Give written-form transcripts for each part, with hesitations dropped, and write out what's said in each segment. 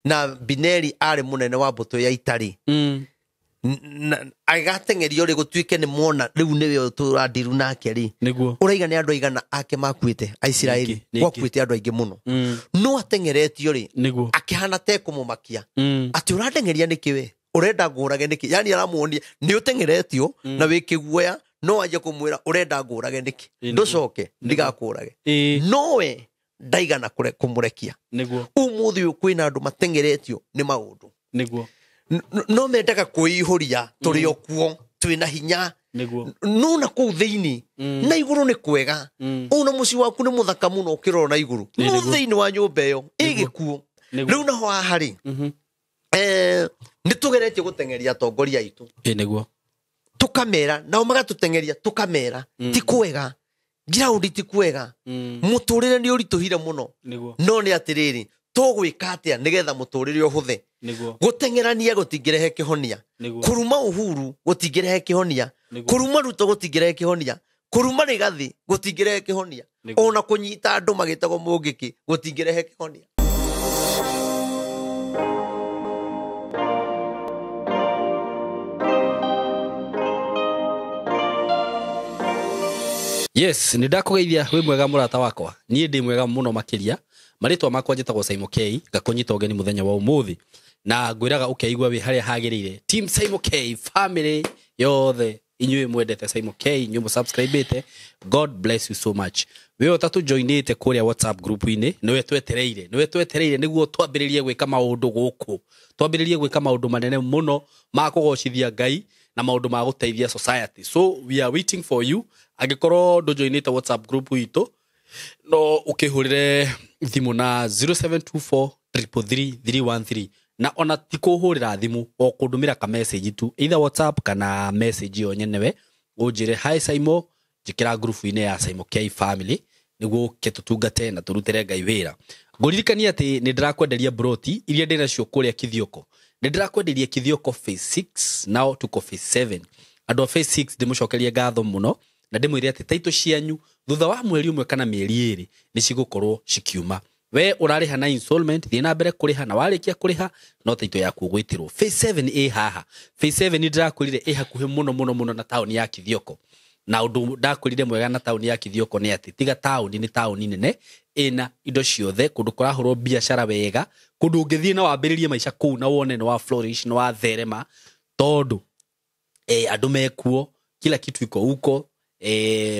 Na Abineri arĩ mũnene wa mbũtũ ya ita-rĩ, agateng'erio rĩ, gũtuĩke nĩ mwona rĩu nĩwe tũrandiru nake rĩ, Nĩguo. Ũraiga nĩ andũ aigana ake makuĩte Aisiraeli? Ningĩ, ningĩ. Gwakuĩte andũ aingĩ mũno. No ateng'eretio rĩ, Nĩguo. akĩhana te kũmũmakia atĩ ũrandeng'eria nĩkĩ, we ũrenda ngũrage nĩkĩ? Yani aramuonia nĩ ũteng'eretio na wĩ kĩguoya, no anjie kũmwĩra ũrenda ngũrage nĩkĩ? Ĩ, nĩguo. Ndũcoke ndigakũrage. Nowe ndaigana kũmũrekia. Nĩguo. Ũmũthĩ ũyũ kwĩna andũ mateng'eretio nĩ maũndũ. Nĩguo. No mendaga kwĩihũria tũrĩ o kuo twĩna hinya. Nĩguo. No na kũu thĩinĩ, na igũrũ nĩ kwega, ũũ na mũciĩ waku nĩ mũthaka mũno ũkĩrora na igũrũ, Ĩ, no nĩguo. thĩinĩ wa nyũmba ĩyo ĩ gĩkuũ. Nĩguo. Rĩu naho haha rĩ, nĩ tũgeretie gũteng'eria atongoria aitũ. Ĩ, nĩguo. Tũkamera nao magatũteng'eria, tũkamera ti kwega, ngiraundi ti kwega, mũtũrĩre nĩ ũritũhire mũno. Nĩguo. No nĩ atĩrĩrĩ, tũgwĩka atĩa nĩgetha mũtũrĩre ũhũthe? Nĩguo. Gũteng'erania gũtingĩrehe kĩhonia. Nĩguo. Kũruma Uhuru gũtingĩrehe kĩhonia. Nĩguo. Kũruma Ruto gũtingĩrehe kĩhonia. Kũruma Rigathi gũtingĩrehe kĩhonia. Nĩguo. Ona kũnyita andũ magĩtagwo mũngĩkĩ gũtingĩrehe kĩhonia. Yes, nĩ ndakũgeithia, wĩ mwega mũrata wakwa? Niĩ ndĩ mwega mũno makĩria. Marĩtwa makwa njĩtagwo Simon K, ngakũnyita ũgeni mũthenya wa ũmũthĩ na ngwĩraga ũkeigua wĩ harĩa hagĩrĩire. Team Simon K family yothe, inyuĩ mwendete Simon K, inyuĩ mũsubscribĩte, God bless you so much. Wĩ ũtatũ joinĩte kũrĩa WhatsApp group-inĩ, nĩwe twetereire, nĩwe twetereire nĩguo twambĩrĩrie gwĩka maũndũ gũkũ, twambĩrĩrie gwĩka maũndũ manene mũno ma kũgocithia Ngai na maũndũ ma gũteithia society. So we are waiting for you. Angĩkorwo ndũjoinĩte WhatsApp group itũ, no ũkĩhũrĩre thimũ na 0724 333 313, na ona ti kũhũrĩra thimũ, o kũndũmĩra ka message tu, either WhatsApp kana message yo nyenewe, ũnjĩre, "Hi Simon, njĩkĩra ngurubu-inĩ ya Simon K family," nĩguo ũke tũtungate na tũrutĩre Ngai wĩra. Ngũririkania atĩ nĩ ndĩrakwenderia broti iria ndĩ nacio kũrĩa Kithioko. Nĩ ndĩrakwenderia Kithioko phase 6, nao tuko phase 7. Andũ a phase 6, ndĩmũcokerie ngatho mũno na ndĩmwĩre atĩ taitũ cianyu thutha wa mweri ũmwe kana mĩeri 2 nĩ cigũkorwo cikiuma. We ũrarĩha na installment, thiĩ na mbere kũrĩha, na warĩkia kũrĩha no taitũ yaku ũgwĩtĩrwo. Phase 7 ĩ haha. Phase 7 ndĩrakwĩrire ĩ hakuhĩ mũno mũno mũno na taũni ya Kithioko, na ũndũ ndakwĩrire mwega na taũni ya Kithioko nĩ atĩ tiga taũni, nĩ taũni nene ĩna indo ciothe, kũndũ kũrahũrwo biacara wega, kũndũ ũngĩthiĩ na wambĩrĩrie maica kũu na wone nĩ wa flourish, nĩ wa therema, tondũ andũ mekuo, kila kitu iko huko,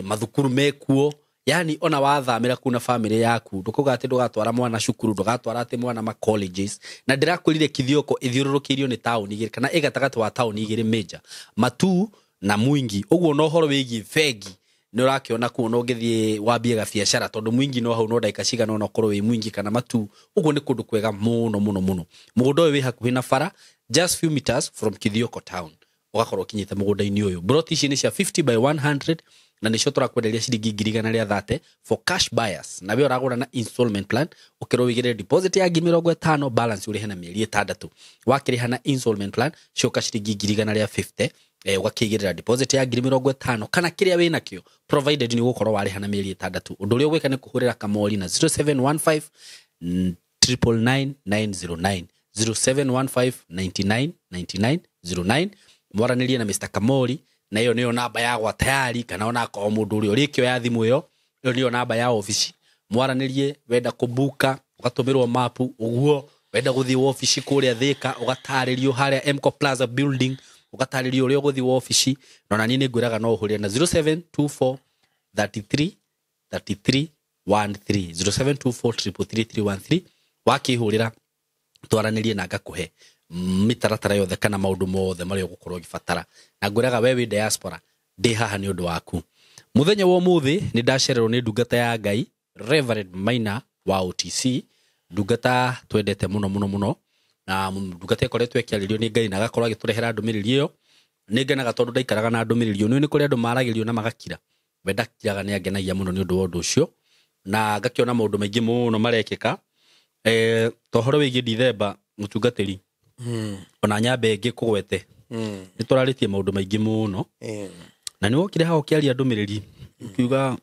mathukuru mekuo. Yani ona wathamĩra kuu na family yaku, ndũkauga atĩ ndũgatwara mwana cukuru, ndũgatwara atĩ mwana ma colleges. Na ndĩrakwĩrire Kithioko ĩthiũrũrũkĩirio nĩ taũni igĩrĩ, kana ĩ gatagatĩ wa taũni igĩrĩ major, Matuu na Mwingi. Ũguo na ũhoro wĩgiĩ bengi nĩ ũrakĩona kuo, no ũngĩthiĩ wambie gabiacara, tondũ Mwingi no hau, no ndagĩka cigana ũna ũkorwo wĩ Mwingi kana Matuu. Ũguo nĩ kũndũ kwega mũno mũno mũno. Mũgũnda ũyũ wĩ hakuhĩ na bara, just few meters from Kithioko town ũgakorwo ũkinyĩte mũgũnda-inĩ ũyũ. Broti ici nĩ cia 50 by 100 na nĩcio tũrakwenderia ciringi 130,000 for cash buyers. Na we ũragũra na installment plan, ũkerwo wĩigĩrĩre deposit ya 50,000, balance ũrĩhe na mĩeri 6. Wakĩrĩha na installment plan cioka ciringi 150,000, ũgakĩigĩrĩra deposit ya 50,000 kana kĩrĩa wĩ nakĩo, provided nĩ ũgũkorwo warĩha na mĩeri 6. Ũndũ ũrĩa ũgwĩka nĩ kũhũrĩra Kamori na 0715 999 909, 0715 99 99 09, mwaranĩrie na Mr Kamori, na ĩyo nĩyo namba ya tayari, kana ona akorwo mũndũ ũrĩa ũrĩkĩoya thimũ ĩyo, ĩyo nĩyo namba ya obici. Mwaranĩrie, wenda kũbuka ũgatũmĩrwo mapu, ũguo wenda gũthiĩ wobici kũrĩa Thĩka ũgatarĩrio harĩa Mco Plaza building, ũgatarĩrio ũrĩa ũgũthiĩ wobici. Na ona niĩ nĩ ngwĩraga no ũhũrĩre na 0724 33 33 13, 0724 333 13. Wakĩhũrĩra twaranĩrie na ngakũhe mĩtaratara yothe kana maũndũ mothe marĩa ũgũkorwo ũgĩbatara. Na ngwĩraga we wĩ diaspora, ndĩ haha nĩ ũndũ waku. Mũthenya wa ũmũthĩ nĩ ndacererwo nĩ ndungata ya Ngai, Reverend Maina wa OTC, ndungata twendete mũno mũno mũno, na ndungata ĩkoretwo ĩkĩarĩrio nĩ Ngai na agakorwo agĩtũrehera ndũmĩrĩri ĩyo. Nĩ ngenaga tondũ ndaikaraga na ndũmĩrĩri ĩyo. Nĩ kũrĩ andũ maragĩrio na magakira, we ndakiraga, nĩ angenagia mũno nĩ ũndũ wa ũndũ ũcio, na ngakĩona maũndũ maingĩ mũno marekĩka, ta ũhoro wĩgiĩ Dithemba. Mũtungatĩri, ona nyambe ĩngĩ kũgwete, nĩ tũrarĩtie maũndũ maingĩ mũno, na nĩ wokire haha ũkĩaria ndũmĩrĩri ũkiuga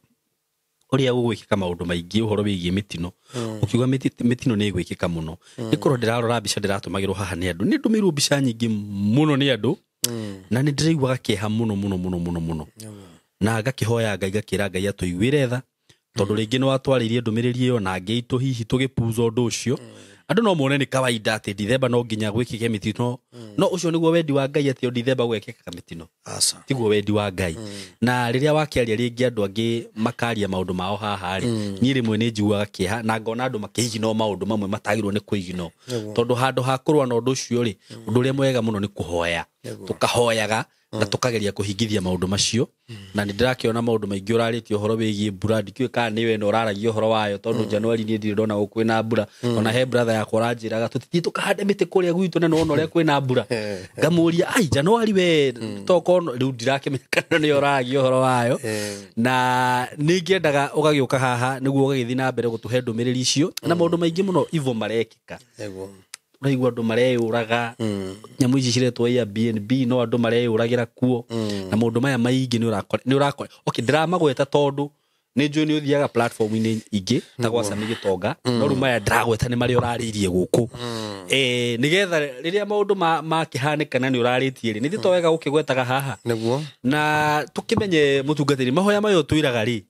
Ũrĩa gũgwĩkĩka maũndũ maingĩ ũhoro wĩgiĩ mĩtino. Ũkiuga mĩtino nĩ ĩgwĩkĩka mũno. Nĩ korwo ndĩrarora mbica ndĩratũmagĩrwo haha nĩ andũ. Nĩ ndũmĩirwo mbica nyingĩ mũno nĩ andũ. Na nĩ ndĩraiguaga kĩeha mũno mũno mũno mũno mũno. Na ngakĩhoya Ngai ngakĩra Ngai atũiguĩre tha. Tondũ rĩngĩ nĩ watwarĩirie ndũmĩrĩri ĩyo na angĩ aitũ hihi tũgĩpuza ũndũ ũcio. Andũ no mone nĩ kawaida atĩ Dithemba no nginya gwĩkĩke mĩtino. No ũcio nĩguo wendi wa Ngai atĩ o Dithemba gwekĩkaga mĩtino. Tiguo wendi wa Ngai. Na rĩrĩa wakĩaria rĩngĩ andũ angĩ makaria maũndũ mao haha rĩ, niĩ rĩmwe nĩ njiguaga kĩeha na ngona andũ makĩigino maũndũ mamwe matagĩrĩirwo nĩ kũigino. Tondũ handũ ha kũrũa na ũndũ ũcio rĩ, ũndũ ũrĩa mwega mũno nĩ kũhoya. Tũkahoyaga na tũkageria kũhingithia maũndũ macio. Na nĩ ndĩrakĩona maũndũ maingĩ ũrarĩtie ũhoro wĩgiĩ mbura, ndikĩũĩ kana nĩwe ĩno ũraragia ũhoro wayo tondũ January niĩ ndirĩ ndona gũkũ kwĩna mbura. Ona he brother yakwa ũranjĩraga tũtithiĩ tũkahande mĩtĩ kũrĩa gwitũ na nĩwona ũrĩa kwĩna mbura. Ngamũria ai January we tokorwo rĩu ndirakĩmenya kana nĩyo ũraragia ũhoro wayo. Na nĩ ingĩendaga ũgagĩũka haha nĩguo ũgagĩthiĩ na mbere gũtũhe ndũmĩrĩri icio na maũndũ maingĩ mũno ivo marekĩka. Ũraigua andũ mareyũraga, nyamũ ici ciretwo Airbnb no andũ mareyũragĩra kuo. Na maũndũ maya maingĩ nĩ ũrakora. Okay, ndĩramagweta tondũ nĩ njũĩ nĩ ũthiaga platform-inĩ ingĩ ta gwa Sami Gĩtonga, no rĩu maya ndĩragweta nĩ marĩa ũrarĩirie gũkũ. Nĩgetha rĩrĩa maũndũ makĩhanĩka na nĩ ũrarĩtie rĩ, nĩ to wega gũkĩgwetaga haha. Na tũkĩmenye mũtungatĩri, mahoya maya ũtwĩraga rĩ,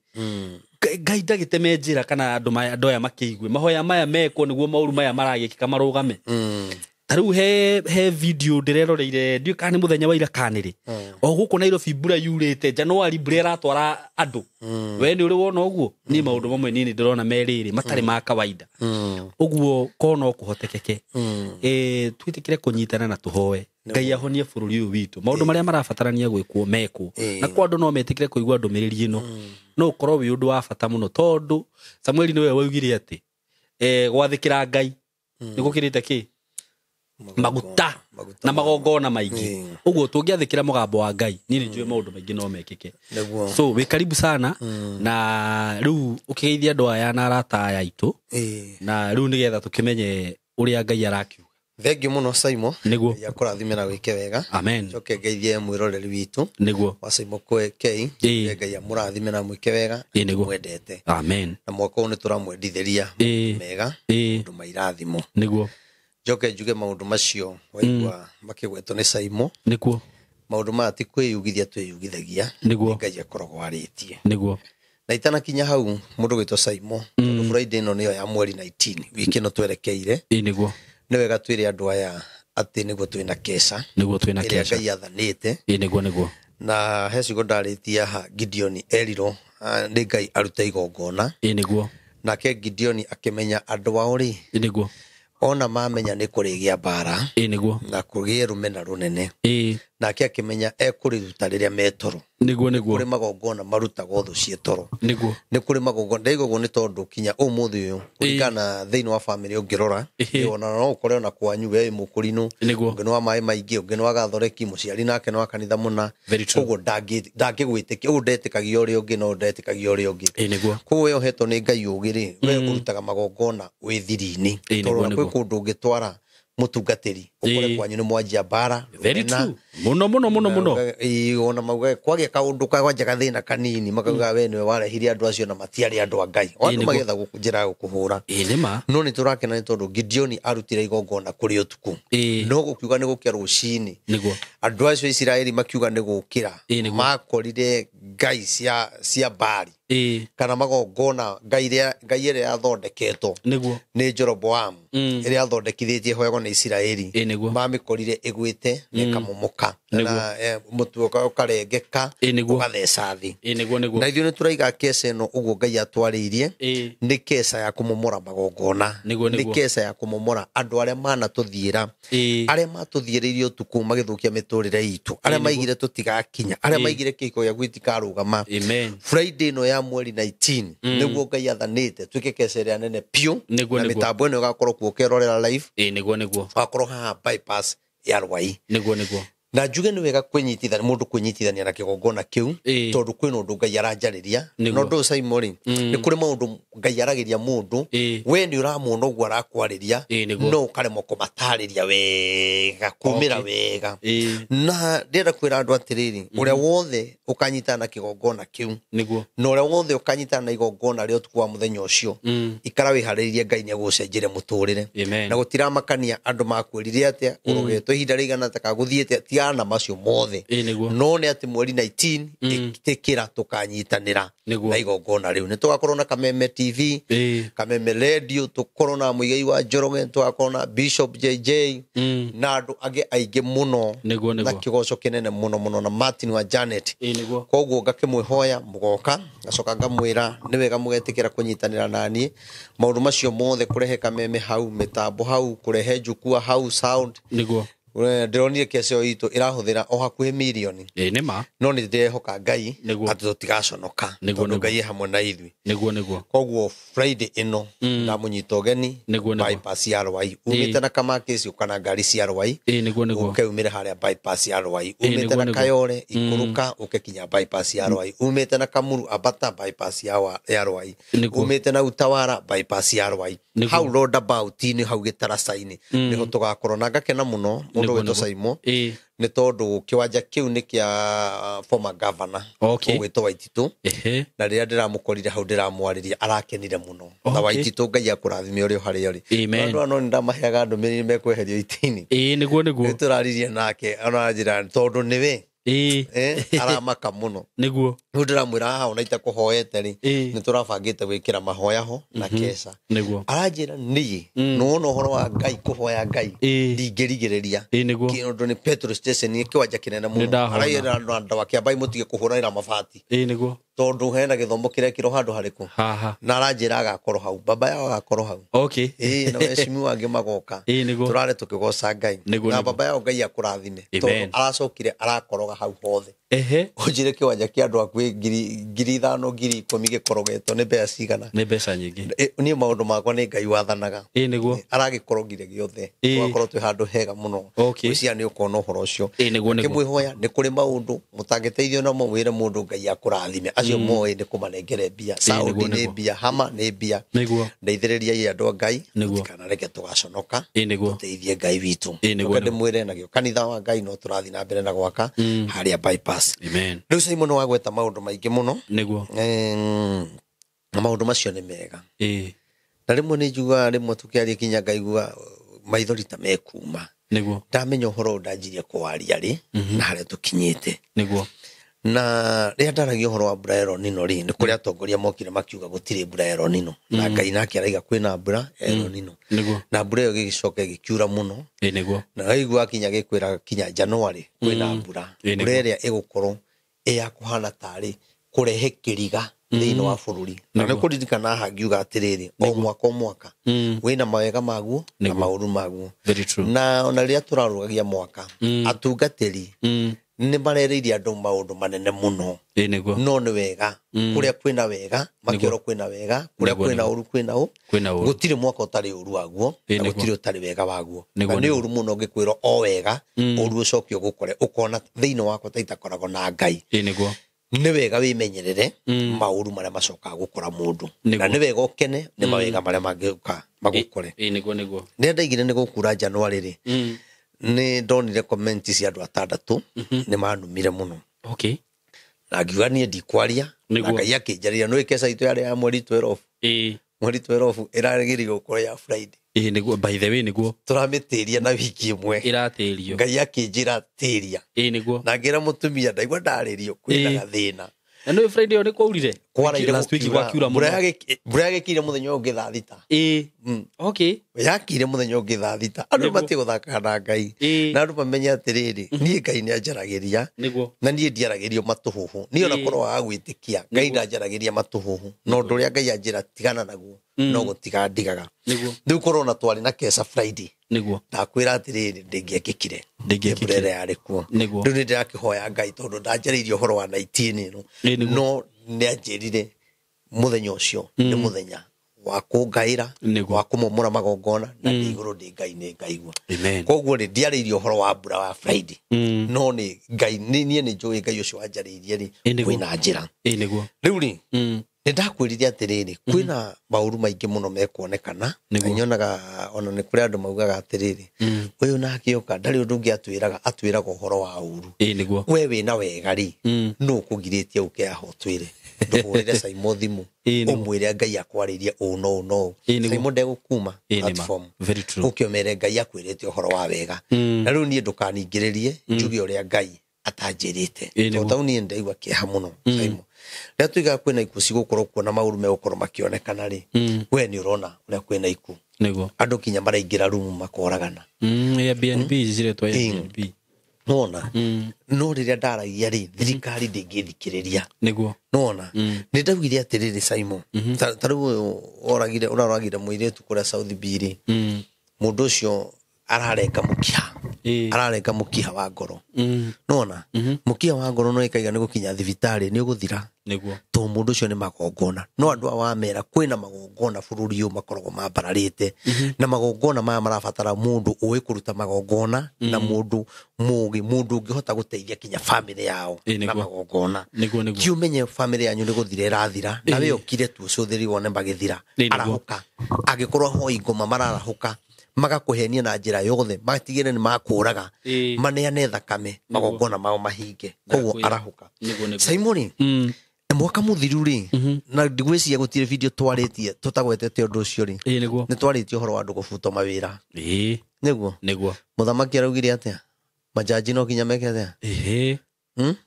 Ngai ndagĩteme njĩra kana andũ aya makĩigue mahoya maya mekwo nĩguo maũru maya maragĩkĩka marũgame. Ta rĩu he video ndĩreroreire ndiũĩ kana nĩ mũthenya wa ira kana nĩ rĩ. O gũkũ Nairobi mbura yurĩte January mbura ĩratwara andũ. We nĩ ũrĩ wona ũguo? Niĩ maũndũ mamwe niĩ nĩ ndĩrona me rĩrĩ matarĩ ma kawaida. Ũguo ko no kũhotekeke. Twĩtĩkĩre kũnyitana na tũhoe Ngai ahonie bũrũri ũyũ witũ. Maũndũ marĩa marabatarania gwĩkwo mekwo. Na kwa andũ no metĩkĩre kũigua ndũmĩrĩri ĩno. No ũkorwo wĩ ũndũ wa bata mũno tondũ Samueli nĩwe waugire atĩ gwathĩkĩra Ngai nĩ gũkĩrĩte kĩ? Maguta na magongona maingĩ. Ũguo tũngĩathĩkĩra mũgambo wa Ngai niĩ nĩ njũĩ maũndũ maingĩ no mekĩke. So wĩ karibu sana na rĩu ũkĩgeithia andũ aya na arata aya aitũ na rĩu nĩgetha tũkĩmenye ũrĩa Ngai arakiuga. Thengiũ mũno Saimo. Nĩguo. Ngai akũrathime na wĩke wega. Amen. Njoke ngeithie mwĩroreri witũ. Nĩguo. Wa Saimo K. Ngai amũrathime na mwĩke wega. Nĩguo. Mwendete. Amen. Na mwaka ũyũ nĩ tũramwendithĩria mega. Maũndũ ma irathimo. Nĩguo. Njoke njuge maũndũ macio waigua makĩgwetwo nĩ Saimo. Nĩguo. Maũndũ maya ti kwĩyugithia twĩyugithagia. Nĩguo. Ngai akoragwo arĩtie. Nĩguo. Na itanakinya hau mũndũ gwĩtwo Saimo. Tondũ Friday ĩno nĩyo ya mweri 19 wiki ĩno twerekeire. Nĩguo. Nĩ wega twĩre andũ aya atĩ nĩguo twĩna keca. Nĩguo twĩna keca. Ĩrĩa Ngai athanĩte. Nĩguo nĩguo. Na he ciugo ndarĩtie haha Gideon erirwo nĩ Ngai arute igongona. Nĩguo. Nake Gideon akĩmenya andũ ao rĩ. Nĩguo. Ona mamenya nĩ kũrĩgĩa mbara. Nĩguo. Na kũgĩe rũmena rũnene. Nake akĩmenya ekũrĩruta rĩrĩa me toro. Nĩguo nĩguo. Kũrĩ magongona marutagwo thũ ciĩ toro. Nĩguo. Nĩ kũrĩ magongona ndaigua ũguo nĩ tondũ kinya ũmũthĩ ũyũ kũringana thĩinĩ wa famĩlĩ ũngĩrora ona no ũkore ona kwanyu we wĩ mũkũrinũ. Nĩguo. Ũngĩ nĩ wa maĩ maingĩ, ũngĩ nĩ wa gathoreki, mũciari nake nĩ wa kanitha mũna. Koguo ndangĩgwĩtĩkia, ũguo ndetĩkagia ũrĩa ũngĩ no ndetĩkagia ũrĩa ũngĩ. Nĩguo. Koguo we ũhetwo nĩ Ngai ũgĩ rĩ, we ũrutaga magongona wĩ thiri-inĩ. Tondũ ona kwĩ kũndũ ũngĩtwara mũtungatĩri ũkore kwanyu nĩ mwanjia mbara. Very true. Mũno mũno mũno mũno. Ona mauga kwagĩa kaũndũ kwanja gathĩna kanini makauga we nĩwe warehire andũ acio na matiarĩ andũ a Ngai. O andũ magĩetha njĩra ya gũkũhũra. Nĩma. No nĩ tũrakena nĩ tondũ Gideon arutire igongona kũrĩ ũtukũ. No gũkiuga nĩ gũkĩa rũcinĩ. Nĩguo. Andũ acio a Isiraeli makiuga nĩ gũkĩra. Makorire ngai cia Baali. Kana magongona ngai ĩrĩa yathondeketwo nĩ Jeroboamu ĩrĩa yathondekithĩtie hoyagwo nĩ Isiraeli. Mamĩkorire ĩgwĩte na ĩkamomoka na mũtwe ũkarengeka ũgatheca thĩ. Nĩguo. Na ithuĩ nĩ tũraiga keca ĩno ũguo Ngai atwarĩirie nĩ keca ya kũmomora magongona. Nĩ keca ya kũmomora andũ arĩa manatũthiĩra, arĩa matũthiĩrĩirie ũtukũ magĩthũkia mĩtũrĩre itũ, arĩa maigire tũtigakinya, arĩa maigire kĩhiko gĩaku gĩtikarũgama. Friday ĩno ya mweri 19 nĩguo Ngai athanĩte twĩke keca ĩrĩa nene biũ na mĩtambo ĩno ĩgakorwo kuo ũkerorera live. Nĩguo nĩguo. Wakorwo haha bypass ya Rwai. Nĩguo nĩguo. Na njuge nĩ wega kwĩnyitithania mũndũ kwĩnyitithania na kĩgongona kĩu tondũ kwĩna ũndũ Ngai aranjarĩria. Na ũndũ ũyũ Simon rĩ, nĩ kũrĩ maũndũ Ngai aragĩria mũndũ, we nĩ ũramuona ũguo arakwarĩria, no ũkaremwo kũmatarĩria wega, kumĩra wega. Na ndĩrenda kwĩra andũ atĩrĩrĩ, ũrĩa wothe ũkanyitana na kĩgongona kĩu, na ũrĩa wothe ũkanyitana na igongona rĩa ũtukũ wa mũthenya ũcio, ikara wĩharĩirie Ngai nĩ egũgũcenjeria mũtũrĩre. Na gũtiramakania andũ makwĩrire atĩa, ũrogetwo ihinda rĩigana atĩa, kana gũthiĩte tigana na macio mothe. No nĩ atĩ mweri 19 ĩtĩkĩra tũkanyitanĩra na igongona rĩu. Nĩ tũgakorwo na Kameme TV, Kameme Radio, tũkorwo na Mũigai wa Njoroge, tũgakorwo na Bishop JJ, na andũ angĩ aingĩ mũno, na kĩgoco kĩnene mũno mũno, na Martin wa Janet. Koguo ngakĩmwĩhoya mũgoka, ngacoka ngamwĩra nĩ wega mũgetĩkĩra kũnyitanĩra naniĩ maũndũ macio mothe, kũrehe Kameme hau, mĩtambo hau, kũrehe njukua hau, sound. Ndĩronire kesi ĩyo itũ ĩrahũthĩra o hakuhĩ mirioni. No nĩ ndĩrehoka Ngai atĩ tũtigaconoka, tondũ Ngai e hamwe na ithuĩ. Koguo Friday ĩno ndamũnyita ũgeni bypass ya Rwai, umĩte na Kamakĩci kana ngari cia Rwai, ũke umĩre harĩa bypass ya Rwai, umĩte na Kayore ikũrũka ũke kinya bypass ya Rwai, umĩte na Kamuru ambata bypass ya Rwai, umĩte na Utawara bypass ya Rwai, hau roundabout-inĩ hau gĩtaraca-inĩ nĩho tũgakorwo. Na ngakena mũno mũndũ wĩtwo Simon, nĩ tondũ kĩwanja kĩu nĩ kĩa former governor ũgwĩtwo Waititũ, na rĩrĩa ndĩramũkorire hau ndĩramwarĩria arakenire mũno. Na Waititũ Ngai akũrathime ũrĩ o harĩa ũrĩ. Andũ aya no nĩ ndamaheaga ndũmĩrĩri mekweherio itĩ-inĩ. Nĩguo. Nĩ tũraririe nake ona njĩra tondũ nĩwe aramaka mũno. Rĩu ndĩramwĩra haha ona itakũhoete rĩ, nĩ tũrabangĩte gwĩkĩra mahoya ho na keca. Aranjĩra niĩ nĩwona ũhoro wa Ngai kũhoya Ngai ndingĩrigĩrĩria. Kĩũndũ nĩ petrol station, nĩ kĩwanja kĩnene mũno. Araigĩra andũ ake ambai mũtige kũhũranĩra mabati. Tondũ hena gĩthomo kĩrekĩrwo handũ harĩkũ. Na aranjĩra agakorwo hau, baba yao agakorwo hau. Na weheshimiwa angĩ magoka. Tũrare tũkĩgoca Ngai. Na baba yao Ngai akũrathime. Tondũ aracokire arakoroga hau hothe. Ũnjĩre kĩwanja kĩa andũ hakuhĩ 5,000 10,000 gĩkorogetwo nĩ mbeca cigana? Nĩ mbeca nyingĩ. Niĩ maũndũ makwa nĩ Ngai wathanaga. Aragĩkorogire gĩothe. Tũgakorwo twĩ handũ hega mũno. Ngwĩciria nĩ ũkona ũhoro ũcio. Ngĩmwĩhoya nĩ kũrĩ maũndũ mũtangĩteithio namo, mwĩre mũndũ Ngai akũrathime. Acio moĩ nĩ kũmanengere mbia. Saudi nĩ mbia, Hama nĩ mbia. Ndeithĩrĩriai andũ a Ngai, mũtikanareke tũgaconoka. Tũteithie Ngai witũ. Reke ndĩmwĩre nagĩo kanitha wa Ngai no tũrathiĩ na mbere na gwaka harĩa bypass. Rĩu Simon wagweta maũndũ maingĩ mũno. Na maũndũ macio nĩ mega. Na rĩmwe nĩ njugaga, rĩmwe tũkĩaria kinya ngaigua maithori ta mekuma. Ndamenya ũhoro ũyũ ndanjirie kũwaria rĩ, na harĩa tũkinyĩte. Na rĩrĩa ndaragia ũhoro wa mbura ya El Nino rĩ, nĩ kũrĩ atongoria mokire makiuga gũtirĩ mbura ya El Nino. Na Ngai nake araiga kwĩna mbura ya El Nino. Na mbura ĩyo ĩgĩcoka ĩgĩkiura mũno. Na waigua kinya gĩkwĩra kinya January kwĩna mbura. Mbura ĩrĩa ĩgũkorwo ĩ ya kũhana tarĩ kũrehe kĩriga thĩinĩ wa bũrũri. Na nĩ kũririkana haha ngiuga atĩrĩrĩ, o mwaka o mwaka wĩna mawega maguo na maũru maguo. Na ona rĩrĩa tũrarũgagia mwaka, atungatĩri nĩ marereirie andũ maũndũ manene mũno. No nĩ wega kũrĩa kwĩna wega makĩorwo kwĩna wega, kũrĩa kwĩna ũru kwĩna ũ. Gũtirĩ mwaka ũtarĩ ũru waguo, na gũtirĩ ũtarĩ wega waguo. Na nĩ ũru mũno ũngĩkwĩrwo o wega, ũru ũcoke ũgũkore ũkona thĩinĩ wakwa ta itakoragwo na Ngai. Nĩ wega wĩmenyerere maũru marĩa macokaga gũkora mũndũ. Na nĩ wega ũkene nĩ mawega marĩa mangĩũka magũkore. Rĩrĩa ndaigire nĩ gũkura January rĩ, nĩ ndonire comment cia andũ atandatũ nĩ manumire mũno. Na ngiuga niĩ ndikwaria, na Ngai akĩnjarĩria, nĩ keca itũ yarĩ ya mweri 12. Mweri 12 ĩragĩrĩirwo gũkorwo ya Friday. By the way, nĩguo. Tũramĩtĩria na wiki ĩmwe. Ĩratĩrio. Ngai akĩnjĩra tĩria. Na ngĩra mũtumia ndaigua ndarĩrio kwĩna gathĩna. Na nĩ Friday ĩyo nĩ kwaurire? Kwaraire Last week gũkiura. gwakiura mũno. Mbura yagĩkire mũthenya ũyũ ũngĩ thaa thita. Yakire mũthenya ũngĩ thaa thita. Andũ matige gũthakaga na Ngai. Na andũ mamenye atĩrĩrĩ, niĩ Ngai nĩ anjaragĩria. Na niĩ ndiaragĩrio matũhũhũ. Niĩ ona korwo waga gwĩtĩkia, Ngai ndanjaragĩria matũhũhũ. Na ũndũ ũrĩa Ngai anjĩra tigana naguo, no gũtiga ndigaga. Rĩu korwo na twarĩ na keca Friday. Ndakwĩra atĩrĩrĩ, ndĩngĩekĩkire. Ndĩngĩekĩkire. Mbura ĩrĩa yarĩ kuo. Rĩu nĩ ndĩrakĩhoya Ngai tondũ ndanjarĩirie ũhoro wa 19 ĩno. No nĩ anjĩrire mũthenya ũcio nĩ mũthenya Wa kũngaĩra, wa kũmomora magongona, na ndĩ igũrũ ndĩ Ngai nĩ ngaigua. Amen. Koguo rĩ, ndiarĩirie ũhoro wa mbura wa Friday, no nĩ Ngai, niĩ nĩ njũĩ Ngai ũcio wanjarĩirie rĩ, kwĩna njĩra. Ĩ nĩguo. Rĩu rĩ, nĩ ndakwĩrire atĩrĩrĩ, kwĩna maũru maingĩ mũno mekuonekana. Na nyonaga ona nĩ kũrĩ andũ maugaga atĩrĩrĩ, ũyũ nake oka ndarĩ ũndũ ũngĩ atwĩraga, atwĩraga ũhoro wa ũru. Ĩ nĩguo. We wĩna wega rĩ, nũ ũkũgirĩtie ũke haha ũtwĩre, ndũhũrĩre Saimo thimũ, ũmwĩre Ngai akwarĩirie ũũ no ũũ no ũũ. Saimo ndegũkuma platform. Very true. Ũke ũmere Ngai akwĩrĩte ũhoro wa wega. Na rĩu niĩ ndũkaningĩrĩrie njuge ũrĩa Ngai atanjĩrĩte. Tondũ tau niĩ ndaigua kĩeha mũno, Saimo. Rĩrĩa tuigaga kwĩna ikuũ cigũkorwo kuo na maũru megũkorwo makĩonekana rĩ, we nĩ ũrona ũrĩa kwĩna ikuũ. Nĩguo. Andũ kinya maraingĩra rumu makoragana. Airbnb ciretwo Airbnb. Nona no rĩrĩa ndaragia rĩ, thirikari ndĩngĩthikĩrĩria. Nĩguo. Nona nĩ ndaugire atĩrĩrĩ, Saimo, ta rĩu ũyũ oragire, ũraroragire mũirĩtu kũrĩa South B rĩ, mũndũ ũcio ararenga mũkiha. Ararenga mũkiha wa ngoro. Nona mũkiha wa ngoro no ĩkaiga nĩ gũkinya thibitarĩ nĩ ũgũthira. Nĩguo. Tondũ mũndũ ũcio nĩ magongona. No andũ aya wamera kwĩna magongona bũrũri ũyũ makoragwo mambararĩte. Na magongona maya marabatara mũndũ ũĩ kũruta magongona, na mũndũ mũũgĩ, mũndũ ũngĩhota gũteithia kinya bamĩrĩ yao na magongona. Nĩguo, nĩguo. Ti ũmenye bamĩrĩ yanyu nĩ gũthira ĩrathira, na we ũkire tu ũcũthĩrĩ wone magĩthira. Arahũka. Angĩkorwo ahoi ngoma mararahũka, magakũhenia na njĩra yothe, matigĩre nĩ makũraga, maneane thakame, magongona mao mahinge. Koguo arahũka. Nĩguo, nĩguo. Simon, mwaka mũthiru rĩ, na ndigwĩciria gũtirĩ video twarĩtie tũtagwetete ũndũ ũcio rĩ. Ĩ nĩguo. Nĩ twarĩtie ũhoro wa andũ gũbutwo mawĩra. Nĩguo. Nĩguo. Mũthamaki araugire atĩa? Majaji no nginya meke atĩa?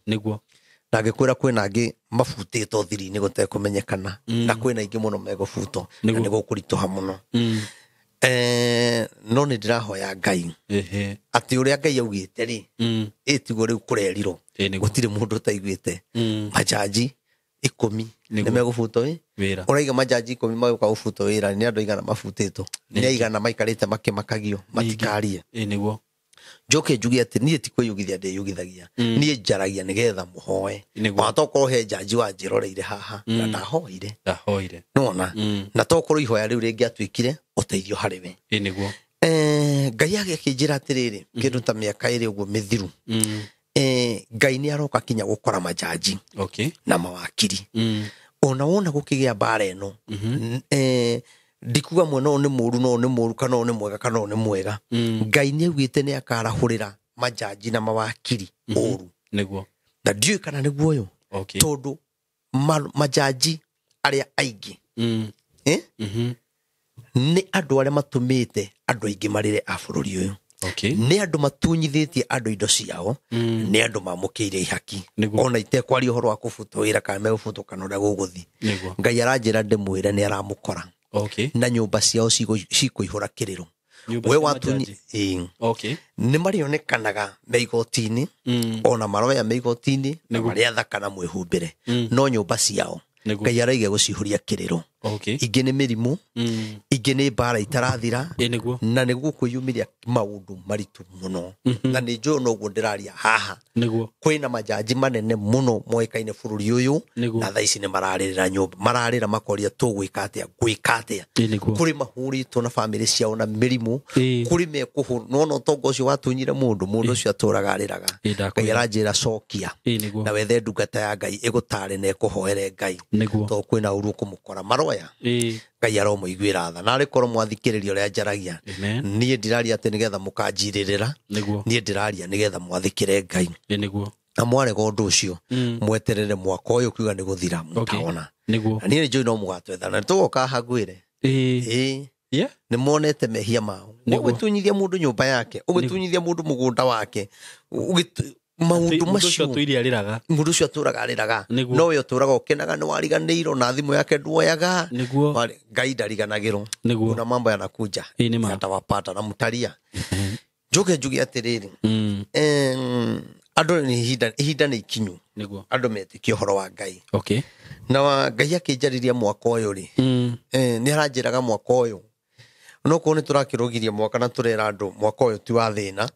Nĩguo. Na ngĩkwĩra kwĩna angĩ mabutĩtwo thiri-inĩ gũtekũmenyekana, na kwĩna aingĩ mũno megũbutwo, na nĩ gũkũritũha mũno. No nĩ ndĩrahoya Ngai atĩ ũrĩa Ngai augĩte rĩ, ĩ tiguo rĩu kũrerirwo. Gũtirĩ mũndũ ũtaiguĩte. Majaji 10 nĩ megũbutwo ĩ? Wĩra. Ũraiga majaji 10 magũka gũbutwo wĩra, nĩ andũ aigana mabutĩtwo? Nĩ aigana maikarĩte makĩmakagio, matikarie. Ĩ nĩguo. Njoke njuge atĩ niĩ ti kwĩyugithia ndĩyugithagia. Niĩ njaragia nĩgetha mũhoe. Ona tokorwo he njanji wanjĩroreire haha, na ndahoire. Ndahoire. Nĩwona? Na tokorwo ihoya rĩu rĩngĩatuĩkire ũteithio harĩ we. Ĩ nĩguo. Ngai agĩkĩnjĩra atĩrĩrĩ, kĩndũ ta mĩaka ĩrĩ ũguo mĩthiru. Ngai nĩ aroka kinya gũkora majaji na mawakiri. Ona wona gũkĩgĩa mbara ĩno, ndikuga mwena ũyũ nĩ mũũru, no ũyũ nĩ mũũru, kana ũyũ nĩ mwega, kana ũyũ nĩ mwega. Ngai nĩ augĩte nĩ akarahũrĩra majaji na mawakiri ũũru. Nĩguo. Na ndiũĩ kana nĩguo ũyũ. Tondũ majaji arĩa aingĩ, nĩ andũ arĩa matũmĩte andũ aingĩ marĩre a bũrũri ũyũ. Nĩ andũ matunyithĩtie andũ indo ciao, nĩ andũ mamũkĩire ihaki. Ona itekwaria ũhoro wa kũbutwo wĩra kana megũbutwo kana ũrĩa gũgũthiĩ. Ngai aranjĩra ndĩmwĩre nĩ aramũkora. Na nyũmba ciao cikũihũra kĩrĩro. Nyũmba We cia watunyi- majaji? Ĩĩ. Nĩ marĩonekanaga me igoti-inĩ, ona maroya me igoti-inĩ, na marĩa thaka na mwĩhumbĩre. No nyũmba ciao, Ngai araiga gũciihũria kĩrĩro. Ingĩ nĩ mĩrimũ, ingĩ nĩ mbara itarathira, Ĩ nĩguo. na nĩ gũkwĩyumĩria maũndũ maritũ mũno. Na nĩ njũĩ noguo ndĩraria haha. Kwĩna majaji manene mũno moĩkaine bũrũri ũyũ, na thaa ici nĩ mararĩrĩra nyũmba, mararĩra makoria tũgwĩka atĩa, ngwĩka atĩa. Ĩ nĩguo. Kũrĩ mahũrĩtwo na bamĩrĩ ciao na mĩrimũ, kũrĩ mekũhũrwo. Nĩwona ũtonga ũcio watunyire mũndũ, mũndũ ũcio atũraga arĩraga. Ĩ ndakwĩra. Ngai aranjĩra cokia. Ĩ nĩguo. Na wethe ndungata ya Ngai ĩgũtare na ĩkũhoere Ngai. Tondũ kwĩna ũru ũkũmũkora. Maroya. Ngai aromũiguĩra tha. Na arĩ korwo mwathikĩrĩria ũrĩa njaragia. Niĩ ndiraria atĩ nĩgetha mũkanjirĩrĩra. Niĩ ndiraria nĩgetha mwathĩkĩre Ngai. Ĩ nĩguo. Na mwarega ũndũ ũcio, mweterere mwaka ũyũ kiuga nĩ gũthira, mũtaona. Na niĩ nĩ njũĩ no mũgatwetha. Na nĩtũgoka haha ngwĩre. Nĩ monete mehia mao. Ũgĩtunyithia mũndũ nyũmba yake, ũgĩtunyithia mũndũ mũgũnda wake, maũndũ Mũndũ ũcio macio. atũire arĩraga. Mũndũ ũcio atũraga arĩraga. No we ũtũraga ũkenaga nĩ wariganĩirwo na thimũ yake nduoyaga. Ngai ndariganagĩrwo. Kuna mambo yanakuja. Ĩ nĩ ma. Yatawapata na mũtaria. Njoke njuge atĩrĩrĩ. Andũ nĩ ihinda nĩ ikinyu. Andũ metĩkie ũhoro wa Ngai. Na Ngai akĩnjarĩria mwaka ũyũ rĩ. Nĩ aranjĩraga mwaka ũyũ. No korwo nĩ tũrakĩrũgiria mwaka na tũrera andũ mwaka ũyũ ti wa thĩna.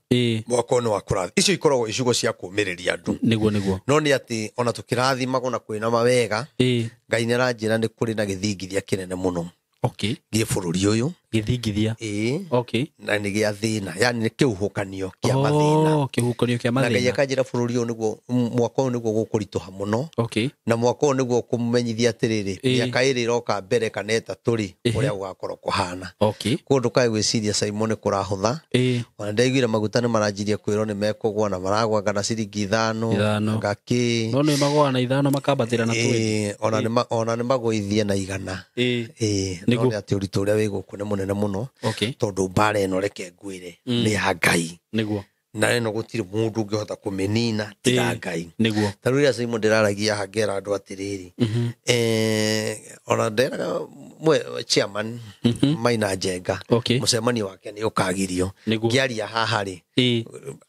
Mwaka ũyũ nĩ wa kũrathima. Icio ikoragwo icigo cia kũũmĩrĩria andũ. Nĩguo. No nĩ atĩ ona tũkĩrathimagwo na kwĩna mawega, Ngai nĩ aranjĩra nĩ kũrĩ na gĩthingithia kĩnene mũno. Okay. Gĩ bũrũri ũyũ. Gĩthingithia. Ĩĩ. Okay. Na nĩ gĩa thĩna, yani nĩ kĩhuhũkanio kĩa mathĩna. Oh, kĩhuhũkanio kĩa Na Ngai mathĩna. akanjĩra bũrũri ũyũ nĩguo, mwaka ũyũ nĩguo gũkũritũha mũno. Okay. Na mwaka ũyũ nĩguo kũmenyithia atĩrĩrĩ, mĩaka ĩrĩ ĩroka mbere kana ĩtatũ rĩ, ũrĩa gũgakorwo kũhana. Okay. Koguo ndũkae gwĩciria Simon nĩ kũrahũtha. Ona ndaiguire maguta nĩ maranjirie kwĩrwo nĩ mekũgwa na maragwa kana ciringi ithano. Ithano. Ngakĩ. No nĩ magũa na ithano makambatĩra na 20. Ona nĩ magũithie na 100. No nĩ atĩ ũritũ ũrĩa wĩ gũkũ nĩ mũnene mũno. Okay. Tondũ mbara ĩno reke ngwĩre nĩ ya Ngai. Nĩguo. Na ĩno gũtirĩ mũndũ ũngĩhota kũmĩnina tiga Ngai. Nĩguo. Ta rĩu rĩrĩa Simon ndĩraragia haha ngera andũ atĩrĩrĩ, ona nderaga chairman Maina Njenga, Okay. mũcemanio wake nĩ ũkagirio. Nĩguo. Ngĩaria haha rĩ,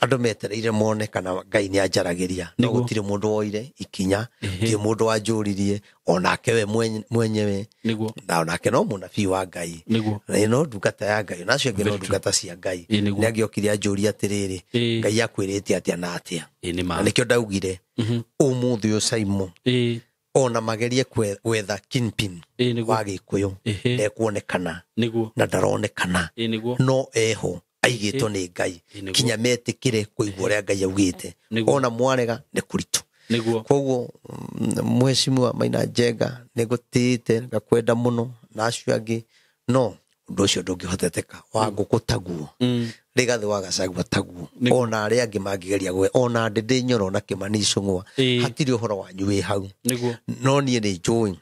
andũ metereire mone kana Ngai nĩ anjaragĩria. No gũtirĩ mũndũ woire ikinya, gũtirĩ mũndũ wanjũririe, onake we mwenyewe. Nĩguo. Na onake no mũnabii wa Ngai. Nĩguo. Na no ndungata ya Ngai, na acio angĩ no ndungata cia Ngai. Nĩguo. Nĩ angĩokire anjũrie atĩrĩrĩ, Ngai akwĩrĩte atĩa na atĩa. Nĩ ma. Na nĩkĩo ndaugire, ũmũthĩ ũyũ Simon, ona magerie gwetha kingpin wa Gĩkũyũ, ndekuonekana. Nĩguo. Na ndaronekana. Nĩguo. No eho aigĩtwo nĩ Ngai. Kinya metĩkĩre kũigua ũrĩa Ngai augĩte. Ona mwarega nĩ kũritũ. Nĩguo. Koguo mheshimiwa Maina Njenga nĩ ngũtĩĩte, ngakwenda mũno na acio angĩ, no ũndũ ũcio ndũngĩhoteteka wa ngũkũ taguo. Rigathĩ wa Gachagua taguo. Ona arĩa angĩ mangĩgeria gwe, ona Ndĩndĩ Nyoro na Kĩmani Ichung'wa, hatirĩ ũhoro wanyu wĩ hau. Nĩguo. No niĩ nĩ njũĩ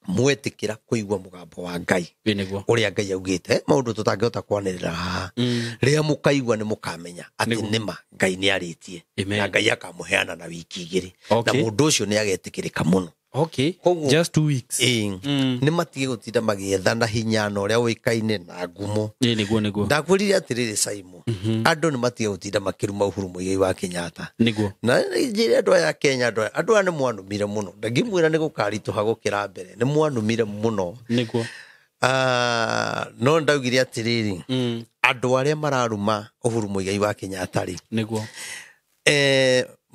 mwetĩkĩra kũigua mũgambo wa Ngai. Nĩguo. Ũrĩa Ngai augĩte, maũndũ tũtangĩhota kwanĩrĩra haha. Rĩrĩa mũkaigua nĩ mũkamenya atĩ nĩma Ngai nĩ arĩtie. Na Ngai akamũheana na wiki igĩrĩ. Na mũndũ ũcio nĩ agetĩkĩrĩka mũno. Okay. Koguo, just 2 weeks. Nĩ matige gũtinda magĩetha na hinya na ũrĩa ũĩkaine na ngumo. Nĩguo, nĩguo. Ndakwĩrire atĩrĩrĩ Simon, andũ nĩ matige gũtinda makĩruma Uhuru Muigai wa Kenyatta. Nĩguo. Na njĩre andũ aya a Kenya, andũ aya nĩ mwanumire mũno. Ndangĩmwĩra nĩ gũkaritũha gũkĩra mbere. Nĩ mwanumire mũno. Nĩguo. No ndaugire atĩrĩrĩ, andũ arĩa mararuma Uhuru Muigai wa Kenyatta rĩ, Nĩguo.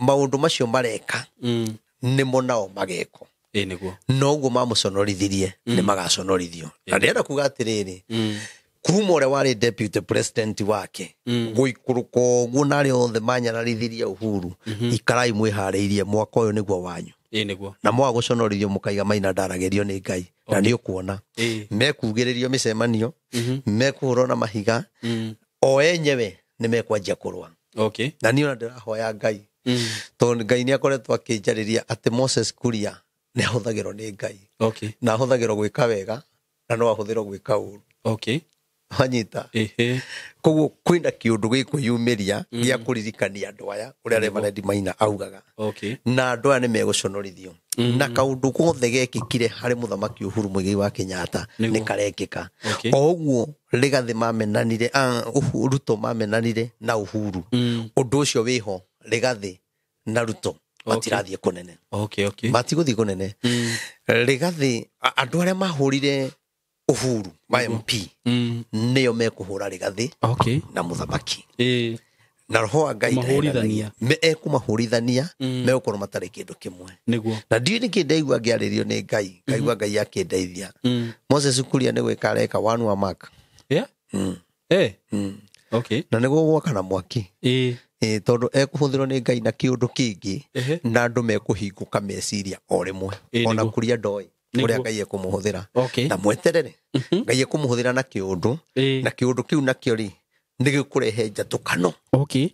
Maũndũ macio mareka, nĩmo nao mageko. Nĩguo. Noguo mamũconorithirie, nĩ magaconorithio. Na ndĩrenda kuga atĩrĩrĩ, kuma ũrĩa warĩ deputy president wake, gũikũrũka ũguo na arĩa othe manyararithirie Uhuru, ikarai mwĩharĩirie mwaka ũyũ nĩguo wanyu. Nĩguo. Na mwaga gũconorithio mũkaiga Maina ndaragĩrio nĩ Ngai. Na nĩ ũkuona. Mekugĩrĩrio mĩcemanio, mekũhũrwo na mahiga, o enyewe nĩ mekwanjia kũrũa. Okay. Na niĩ ona ndĩrahoya Ngai. Tondũ Ngai nĩ akoretwo akĩnjarĩria atĩ Moses Kuria nĩ ahũthagĩrwo nĩ Ngai. Okay. Na ahũthagĩrwo gwĩka wega na no ahũthĩrwo gwĩka ũru. Okay. Wanyita. Koguo kwĩna kĩũndũ gĩkwĩyumĩria gĩa kũririkania andũ aya ũrĩa Reverend Maina augaga. Okay. Na andũ aya nĩ megũconorithio. Na kaũndũ gothe gekĩkire harĩ mũthamaki Uhuru Muigai wa Kenyatta nĩ karekĩka. Okay. O ũguo Rigathĩ mamenanire, Ruto mamenanire na Uhuru. Ũndũ ũcio wĩho Rigathĩ na Ruto matirathiĩ kũnene. Okay, okay. Matigũthiĩ kũnene. Rigathĩ, andũ arĩa mahũrire Uhuru ma MP nĩo mekũhũra Rigathĩ Okay. na mũthamaki. Na roho wa Ngai Kũmahũrithania. Ekũmahũrithania, megũkorwo matarĩ kĩndũ kĩmwe. Nĩguo. Na ndiũĩ nĩkĩ ndaigua ngĩarĩrio nĩ Ngai, ngaigua Ngai akĩndeithia. Moses Kuria nĩ gwĩka areka one wa mark. Yeah? Okay. Na nĩguo gwaka na mwaki. Tondũ ekũhũthĩrwo nĩ Ngai na kĩũndũ kĩngĩ, na andũ mekũhingũka meciria o rĩmwe. Ona Kuria ndoĩ ũrĩa Ngai ekũmũhũthĩra. Okay. Na mweterere. Ngai ekũmũhũthĩra na kĩũndũ, na kĩũndũ kĩu nakĩo rĩ, nĩ gĩkũrehe njatũkano. Okay.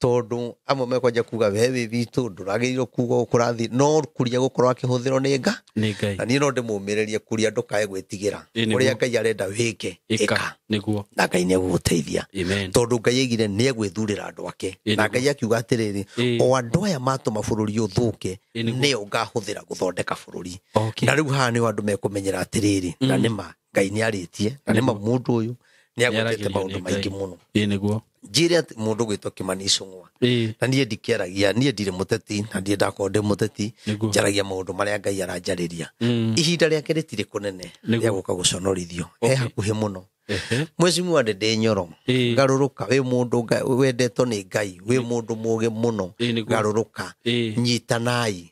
Tondũ amwe mekwanja kuga we wĩ witũ ndũragĩrĩirwo kuga ũũ kũrathiĩ, no Kuria gũkorwo akĩhũthĩrwo nĩ Ngai. Na niĩ no ndĩmũmĩrĩrie Kuria ndũkae gwĩtigĩra. Ũrĩa Ngai arenda wĩke, ĩka. Nĩguo. Na Ngai nĩ egũgũteithia. Amen. Tondũ Ngai aigire nĩ egwĩthurĩra andũ ake. Na Ngai akiuga atĩrĩrĩ, o andũ aya matũma bũrũri ũthũke, nĩo ngahũthĩra gũthondeka bũrũri. Okay. Na rĩu haha nĩho andũ mekũmenyera atĩrĩrĩ, na nĩma Ngai nĩ arĩtie, na nĩma mũndũ ũyũ nĩ agwetete maũndũ maingĩ mũno. Nĩguo. Njĩre atĩ mũndũ gwĩtwo Kĩmani Ichung'wa. Na niĩ ndikĩaragia, niĩ ndirĩ mũteti, na ndirĩ ndakorwo ndĩ mũteti, njaragia maũndũ marĩa Ngai aranjarĩria. Ihinda rĩake rĩtirĩ kũnene rĩa gũka gũconorithio. Hakuhĩ mũno. Mheshimiwa Ndindi Nyoro, garũrũka, wĩ mũndũ wendetwo nĩ Ngai, wĩ mũndũ mũgĩ mũno, garũrũka, nyitanai,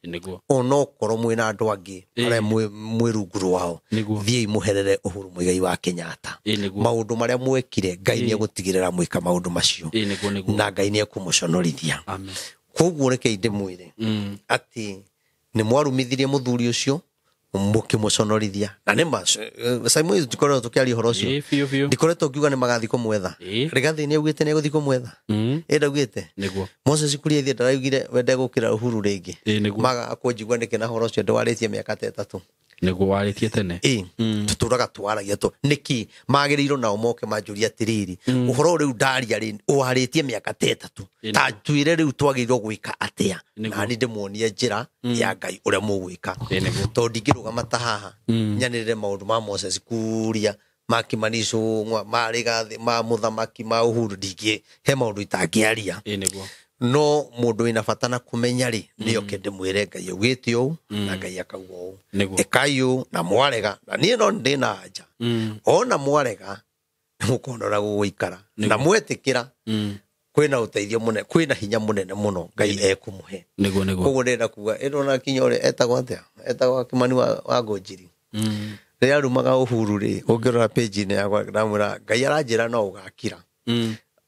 onokorwo mwĩna andũ angĩ arĩa mwĩ rungu rwao, thiĩi mũherere Uhuru Muigai wa Kenyatta. Maũndũ marĩa mwekire Ngai nĩ egũtigĩrĩra mwĩka maũndũ macio, na Ngai nĩ ekũmũconorithia. Koguo rekei ndĩmwĩre atĩ nĩ mwarumithirie mũthuri ũcio mũkĩmũconorithia. Na nĩ ma Simon ndikoretwo tũkĩaria ũhoro ũcio, ndikoretwo ngiuga nĩ magathiĩ kũmwetha. Rigathi nĩ augĩte nĩ egũthiĩ kũmwetha, ĩ ndaugĩte. Moses Kuria ithiĩ ndaraugire we ndegũkĩra Uhuru rĩngĩ. Magaga kũnjigua nĩkĩ na ũhoro ũcio ndwarĩtie mĩaka ta 3. Nĩguo warĩtie tene. Tũtũraga twaragia tũ nĩkĩ magĩrĩirwo nao moke manjũrie atĩrĩrĩ, ũhoro rĩu ndaria rĩ ũwarĩtie mĩaka ta 3, ta twĩre rĩu twagĩrĩirwo gwĩka atĩa, na niĩ ndĩmuonie njĩra ya Ngai ũrĩa mũgwĩka. Tondũ ndingĩrũgama ta haha nyanĩrĩre maũndũ ma Moses Kuria, ma Kimani Ichung'wa, ma Rigathi, ma mũthamaki, ma Uhuru, ndingĩ he maũndũ itangĩaria. No mũndũ wĩna bata na kũmenya rĩ, nĩ oke ndĩmwĩre Ngai augĩte ũũ na Ngai akauga ũũ, ĩkai ũũ na mwarega, na niĩ no ndĩ na anja, ona mwarega nĩmũkona ũrĩa gũgũikara, na mwetĩkĩra kwĩna ũteithio mũnene, kwĩna hinya mũnene mũno Ngai ekũmũhe. Koguo ndĩrenda kuga ĩno na kinya ũrĩa etagwo atĩa, etagwo Kimani wa Ngũnjiri, rĩrĩa arumaga Uhuru rĩ, ũngĩrora page-inĩ yakwa ndamwĩra Ngai aranjĩra no ũgakira,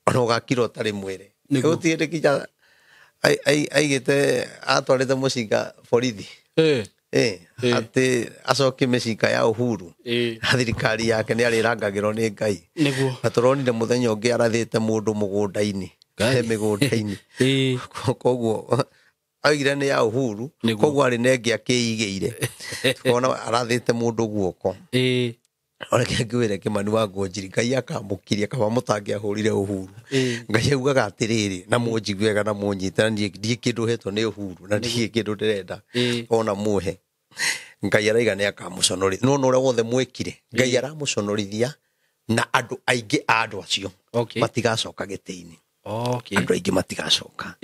ona ũgakira ũtarĩ mwĩre. Gũtirĩ hĩndĩ kinya aigĩte atwarĩte mũcinga borithi, atĩ acokie mĩcinga ya Uhuru, thirikari yake nĩ arĩrangagĩrwo nĩ Ngai. Na tũronire mũthenya ũngĩ arathĩte mũndũ mũgũnda-inĩ, he mĩgũnda-inĩ. Koguo augire nĩ ya Uhuru, koguo arĩ na ĩngĩ akĩigĩire. Tukona arathĩte mũndũ guoko. Reke ngwĩre Kimani wa Ngũnjiri, Ngai akamũkiria kaba mũtangĩahũrire Uhuru. Ngai augaga atĩrĩrĩ, na mũnjigue wega na mũnyite, na niĩ ndiĩ kĩndũ hetwo nĩ Uhuru, na ndiĩ kĩndũ ndĩrenda ona mũhe. Ngai araiga nĩ akamũconorithia. No ũrĩa wothe mwekire, Ngai aramũconorithia na andũ aingĩ a andũ acio matigacoka gĩtĩ-inĩ. Andũ aingĩ matigacoka.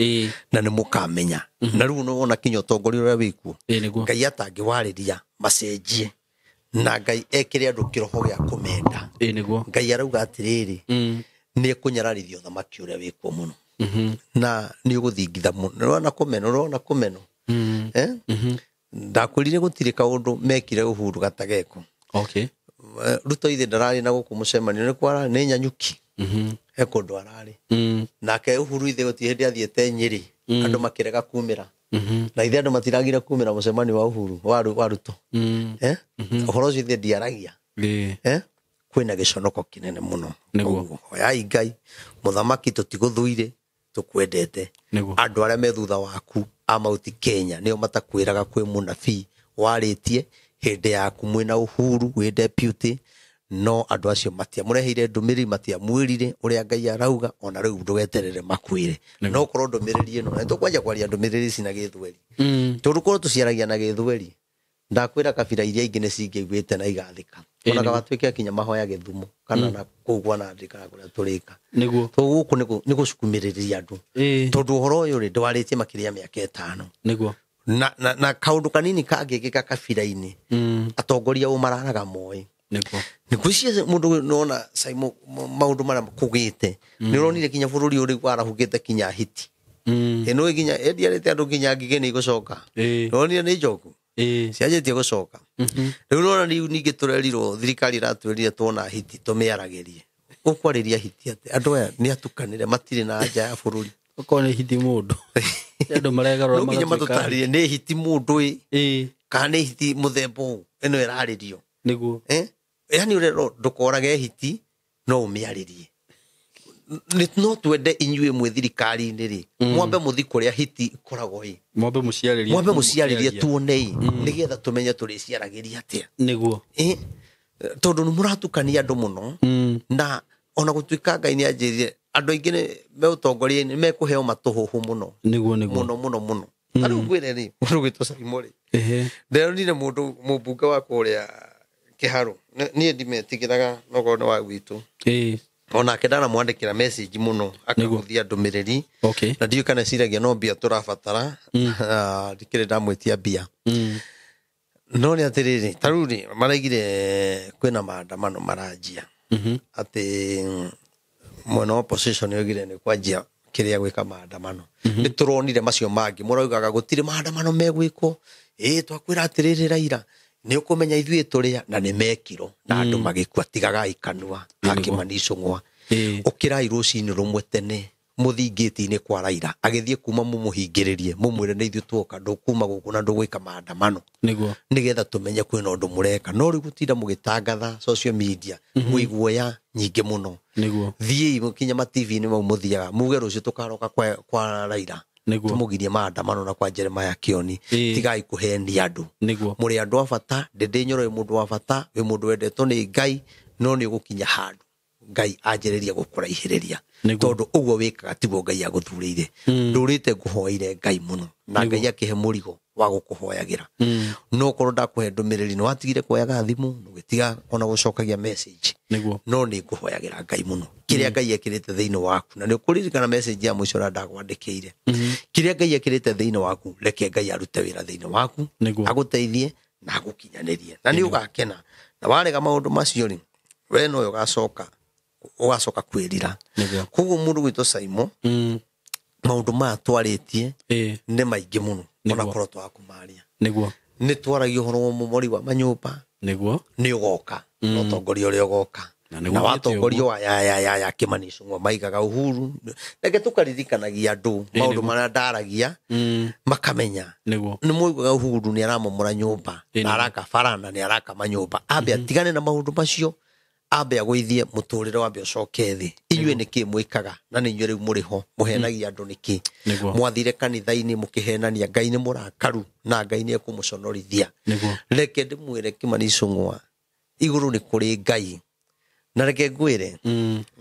Na nĩ mũkamenya. Na rĩu nĩ wona kinya ũtongoria ũrĩa wĩkuo, Ngai atangĩwarĩria macenjie, na Ngai ekĩre andũ kĩroho gĩa kũmenda. Ngai arauga atĩrĩrĩ, nĩ ekũnyararithia ũthamaki ũrĩa wĩkuo mũno, na nĩ ũgũthingitha mũno. Nĩũrona kũmena, nĩũrona kũmeno. Ndakwĩrire gũtirĩ kaũndũ mekire Uhuru gatageko. Ruto ithe ndararĩ na gũkũ mũcemanio, nĩ kwa nĩ Nyanyuki. He kũndũ ararĩ. Nake Uhuru ithe gũtirĩ hĩndĩ athiĩte Nyĩrĩ, andũ makĩrega kumĩra. Na ithe andũ matiragire kumĩra mũcemanio wa Uhuru, wa Ruto. Ũhoro ũcio ithe ndiaragia. Kwĩna gĩconoko kĩnene mũno. Hoyai Ngai, mũthamaki tũtigũthũire, tũkwendete. Andũ arĩa me thutha waku a Mount Kenya nĩo matakwĩraga kwĩ mũnabii warĩtie hĩndĩ yaku mwĩna Uhuru wĩ deputy, no andũ acio matiamũreheire ndũmĩrĩri, matiamwĩrire ũrĩa Ngai arauga, ona rĩu ndũgeterere makwĩre. No korwo ndũmĩrĩri ĩno, na tũkwanja kwaria ndũmĩrĩri ici na Gĩthweri. Tondũ korwo tũciaragia na Gĩthweri, ndakwĩra kabira iria ingĩ nĩ cingĩiguĩte na igathĩka. Ona kaba tuĩke kinya mahoya Gĩthumo, kana na kũu kwa Nandi kana kũrĩa tũrĩka. Tondũ gũkũ nĩ gũcukumĩrĩria andũ. Tondũ ũhoro ũyũ rĩ, ndwarĩtie makĩria ya mĩaka 5. Na kaũndũ kanini kangĩkĩka kabira-inĩ, atongoria o mararaga moĩ. Nĩngwĩciria mũndũ nona Simon, maũndũ marĩa kũgĩte. Nĩ ũronire kinya bũrũri ũrĩ warahũkĩte kinya hiti. Ĩno nginya endiarĩte andũ nginya ngigĩ nĩ igũcoka. Nĩwonire nĩ njoku? Cianjĩtie gũcoka. Rĩu ũrona rĩu ningĩ tũrerirwo, thirikari ĩratwĩrire tuona hiti tũmĩaragĩrie. Ũkwarĩria hiti atĩ andũ aya nĩ atukanĩre, matirĩ na anja ya bũrũri. Okorwo nĩ hiti mũndũ. Andũ maregarũra No nginya magatuĩka matũtarĩrie nĩ hiti mũndũ ĩ, kana nĩ hiti mũthemba ũũ ĩno ĩrarĩrio. Yaani ũrerwo ndũkorage hiti no ũmĩarĩrie. No twende inyuĩ mwĩ thirikari-inĩ rĩ, mwambe mũthi kũrĩa hiti ikoragwo ĩ. Mwambe mũciarĩrie. Mwambe mũciarĩrie tuone ĩ, nĩgetha tũmenye tũrĩciaragĩria atĩa. Tondũ nĩ mũratukania andũ mũno, na ona gũtuĩka Ngai nĩ anjĩrire andũ aingĩ nĩ me ũtongoria-inĩ mekũheo matũhũhũ mũno. Mũno, mũno, mũno. Ta rĩu ngwĩre rĩ, mũndũ ũgwĩtwo Simon rĩ. Ndĩronire mũndũ mũmbunge wa kũrĩa Kĩharũ. Niĩ ndimetigĩraga nokorwo nĩ wa gwitũ. Onake ndanamwandĩkĩra message mũno, akamũthia ndũmĩrĩri. Na ndiũĩ kana eciragia no mbia tũrabatara. Ndikĩrĩ ndamwĩtia mbia. No nĩ atĩrĩrĩ, ta rĩu rĩ, maraigire kwĩna maandamano maranjia. Atĩ mwena wa opposition yogire nĩ kwanjia kĩrĩa gwĩka maandamano. Nĩ tũronire macio mangĩ mũraugaga gũtirĩ maandamano megwĩkwo. Ĩ twakwĩra atĩrĩrĩ Raila nĩ ũkũmenya ithuĩ tũrĩa na nĩ mekirwo na andũ magĩkua. Tigagai kanua Kimani Ichung'wa. Ũkĩrai rũcinĩ rũmwe tene mũthiĩ ngĩti-inĩ kwa Raila agĩthiĩ kuma mũmũhingĩrĩrie mũmwĩre nĩ ithuĩ tuoka ndũkuma gũkũ na ndũgwĩka maandamano nĩgetha tũmenye kwĩna ũndũ mũreka. No rĩu gũtinda mũgĩtangatha social media mwĩ guoya nyingĩ mũno. Thiĩi mũkinya ma TV-inĩ mau mũthiaga muge rũciũ tũkaroka kwa Raila tũmũgirie maandamano na kwa Jeremiah Kioni. Tigai kũhenia andũ. Mũrĩ andũ a bata. Ndĩndĩ Nyoro wĩ mũndũ wa bata, wĩ mũndũ wendetwo nĩ Ngai, no nĩ ũgũkinya handũ Ngai anjĩrĩria gũkũraihĩrĩria tondũ ũguo wĩkaga tiguo Ngai agũthurĩire. Ndũrĩte ngũhoeire Ngai mũno na Ngai akĩhe mũrigo wa gũkũhoyagĩra. No korwo ndakũhe ndũmĩrĩri nĩ watigire kuoyaga thimũ ũgĩtiga ona gũcokagia message. No nĩ ngũhoyagĩra Ngai mũno kĩrĩa Ngai ekĩrĩte thĩinĩ waku, na nĩ ũkũririkana message ya mũico ũrĩa ndakwandĩkĩire. Kĩrĩa Ngai ekĩrĩte thĩinĩ waku reke Ngai arute wĩra thĩinĩ waku agũteithie na agũkinyanĩrie na nĩ ũgakena. Na warega maũndũ macio rĩ, we nowe ũgacoka kwĩrira. Koguo mũndũ gwĩtwo Saimo maũndũ maya twarĩtie nĩ maingĩ mũno ona korwo twakũmaria. Nĩ twaragia ũhoro wa ũmomori wa manyũmba. Nĩ ũgoka na ũtongoria ũrĩa ũgoka na watongoria wa ya Kimani Ichung'wa maigaga Uhuru. Reke tũkaririkanagia andũ maũndũ marĩa ndaragia makamenya. Nĩ moigaga Uhuru nĩ aramomora nyũmba na araka bara na nĩ araka manyũmba. Ambe atigane na maũndũ macio, ambe agũithie mũtũrĩre wambe ũcoke thĩ. Inyuĩ nĩkĩ mwĩkaga na nĩ inyuĩ rĩu mũrĩ ho mũhenagia andũ nĩkĩ? Mwathire kanitha-inĩ mũkĩhenania Ngai nĩ mũrakaru na Ngai nĩ ekũmũconorithia. Reke ndĩmwĩre Kimani Ichung'wa igũrũ nĩ kũrĩ Ngai na reke ngwĩre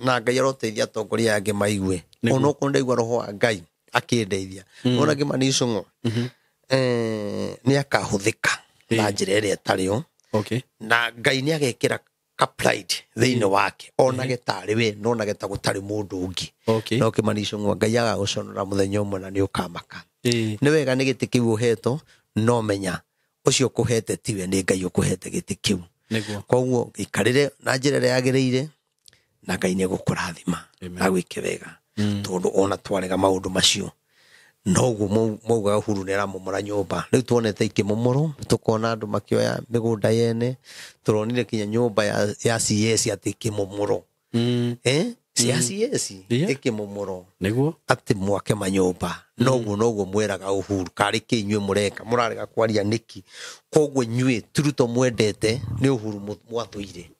na Ngai aroteithia atongoria angĩ maigue. Onokorwo ndaigua roho wa Ngai akĩndeithia. Ona Kimani Ichung'wa nĩ akahũthĩka na njĩra ĩrĩa ĩtarĩ yo. Na Ngai nĩ agekĩra ka pride thĩinĩ wake onage tarĩ we no onage ta gũtarĩ mũndũ ũngĩ. No Kimani Ichung'wa Ngai agagũconora mũthenya ũmwe na nĩ ũkamaka. Nĩ wega nĩ gĩtĩ kĩu ũhetwo, no menya ũcio ũkũhete tiwe, nĩ Ngai ũkũhete gĩtĩ kĩu. Koguo ikarĩre na njĩra ĩrĩa yagĩrĩire na Ngai nĩ egũkũrathima na gwĩke wega. Tondũ ona twarega maũndũ macio noguo maugaga Uhuru nĩ aramomora nyũmba. Rĩu tuonete ikĩmomorwo, tũkona andũ makĩoya mĩgũnda yene, tũronire kinya nyũmba ya CS atĩ ĩkĩmomorwo. Ya CS ĩkĩmomorwo. Atĩ mwake manyũmba. Noguo noguo mweraga Uhuru karĩ kĩ inyuĩ mũreka mũrarega kwaria nĩkĩ. Koguo inyuĩ ti Ruto mwendete nĩ Uhuru mwathũire.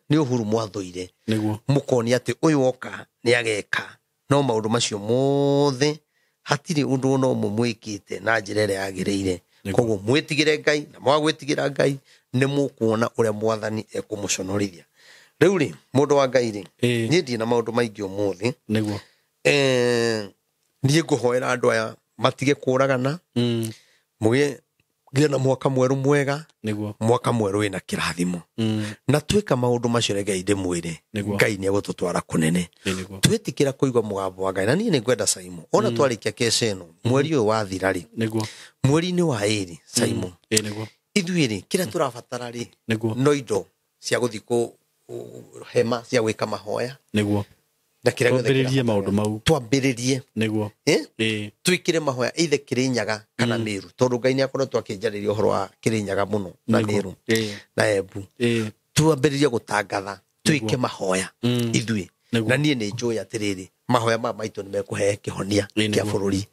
Nĩ Uhuru mwathũire. Mũkonia atĩ ũyũ oka nĩ ageka. No maũndũ macio mothe hatirĩ ũndũ ona ũmwe mwĩkĩte na njĩra ĩrĩa yagĩrĩire. Koguo mwĩtigĩre Ngai na mwaga gwĩtigĩra Ngai nĩ mũkuona ũrĩa mwathani ekũmũconorithia. Rĩu rĩ mũndũ wa Ngai rĩ, niĩ ndirĩ na maũndũ maingĩ ũmũthĩ. Niĩ ngũhoera andũ aya matige kũragana. Mũgĩe na mwaka mwerũ mwega. Mwaka mwerũ wĩna kĩrathimo. Na twĩka maũndũ macio reke ndĩmwĩre Ngai nĩ egũtũtwara kũnene. Twĩtĩkĩra kũigua mũgambo wa Ngai. Na niĩ nĩ ngwenda Saimo ona twarĩkia keca ĩno mweri ũyũ wathira rĩ, mweri-inĩ wa ĩrĩ Saimo ithuĩ rĩ kĩrĩa tũrabatara rĩ no indo cia gũthiĩ kũ hema cia gwĩka mahoya. Na kĩrĩa gĩothe twambĩrĩrie maũndũ mau. Twambĩrĩrie. Twĩkĩre mahoya either Kĩrĩnyaga kana Meru tondũ Ngai nĩ akoretwo akĩnjarĩria ũhoro wa Kĩrĩnyaga mũno na Meru na Embu. Twambĩrĩrie gũtangatha twĩke mahoya ithuĩ. Na niĩ nĩ njũĩ atĩrĩrĩ mahoya maya maitũ nĩ mekũhe kĩhonia kĩa bũrũri.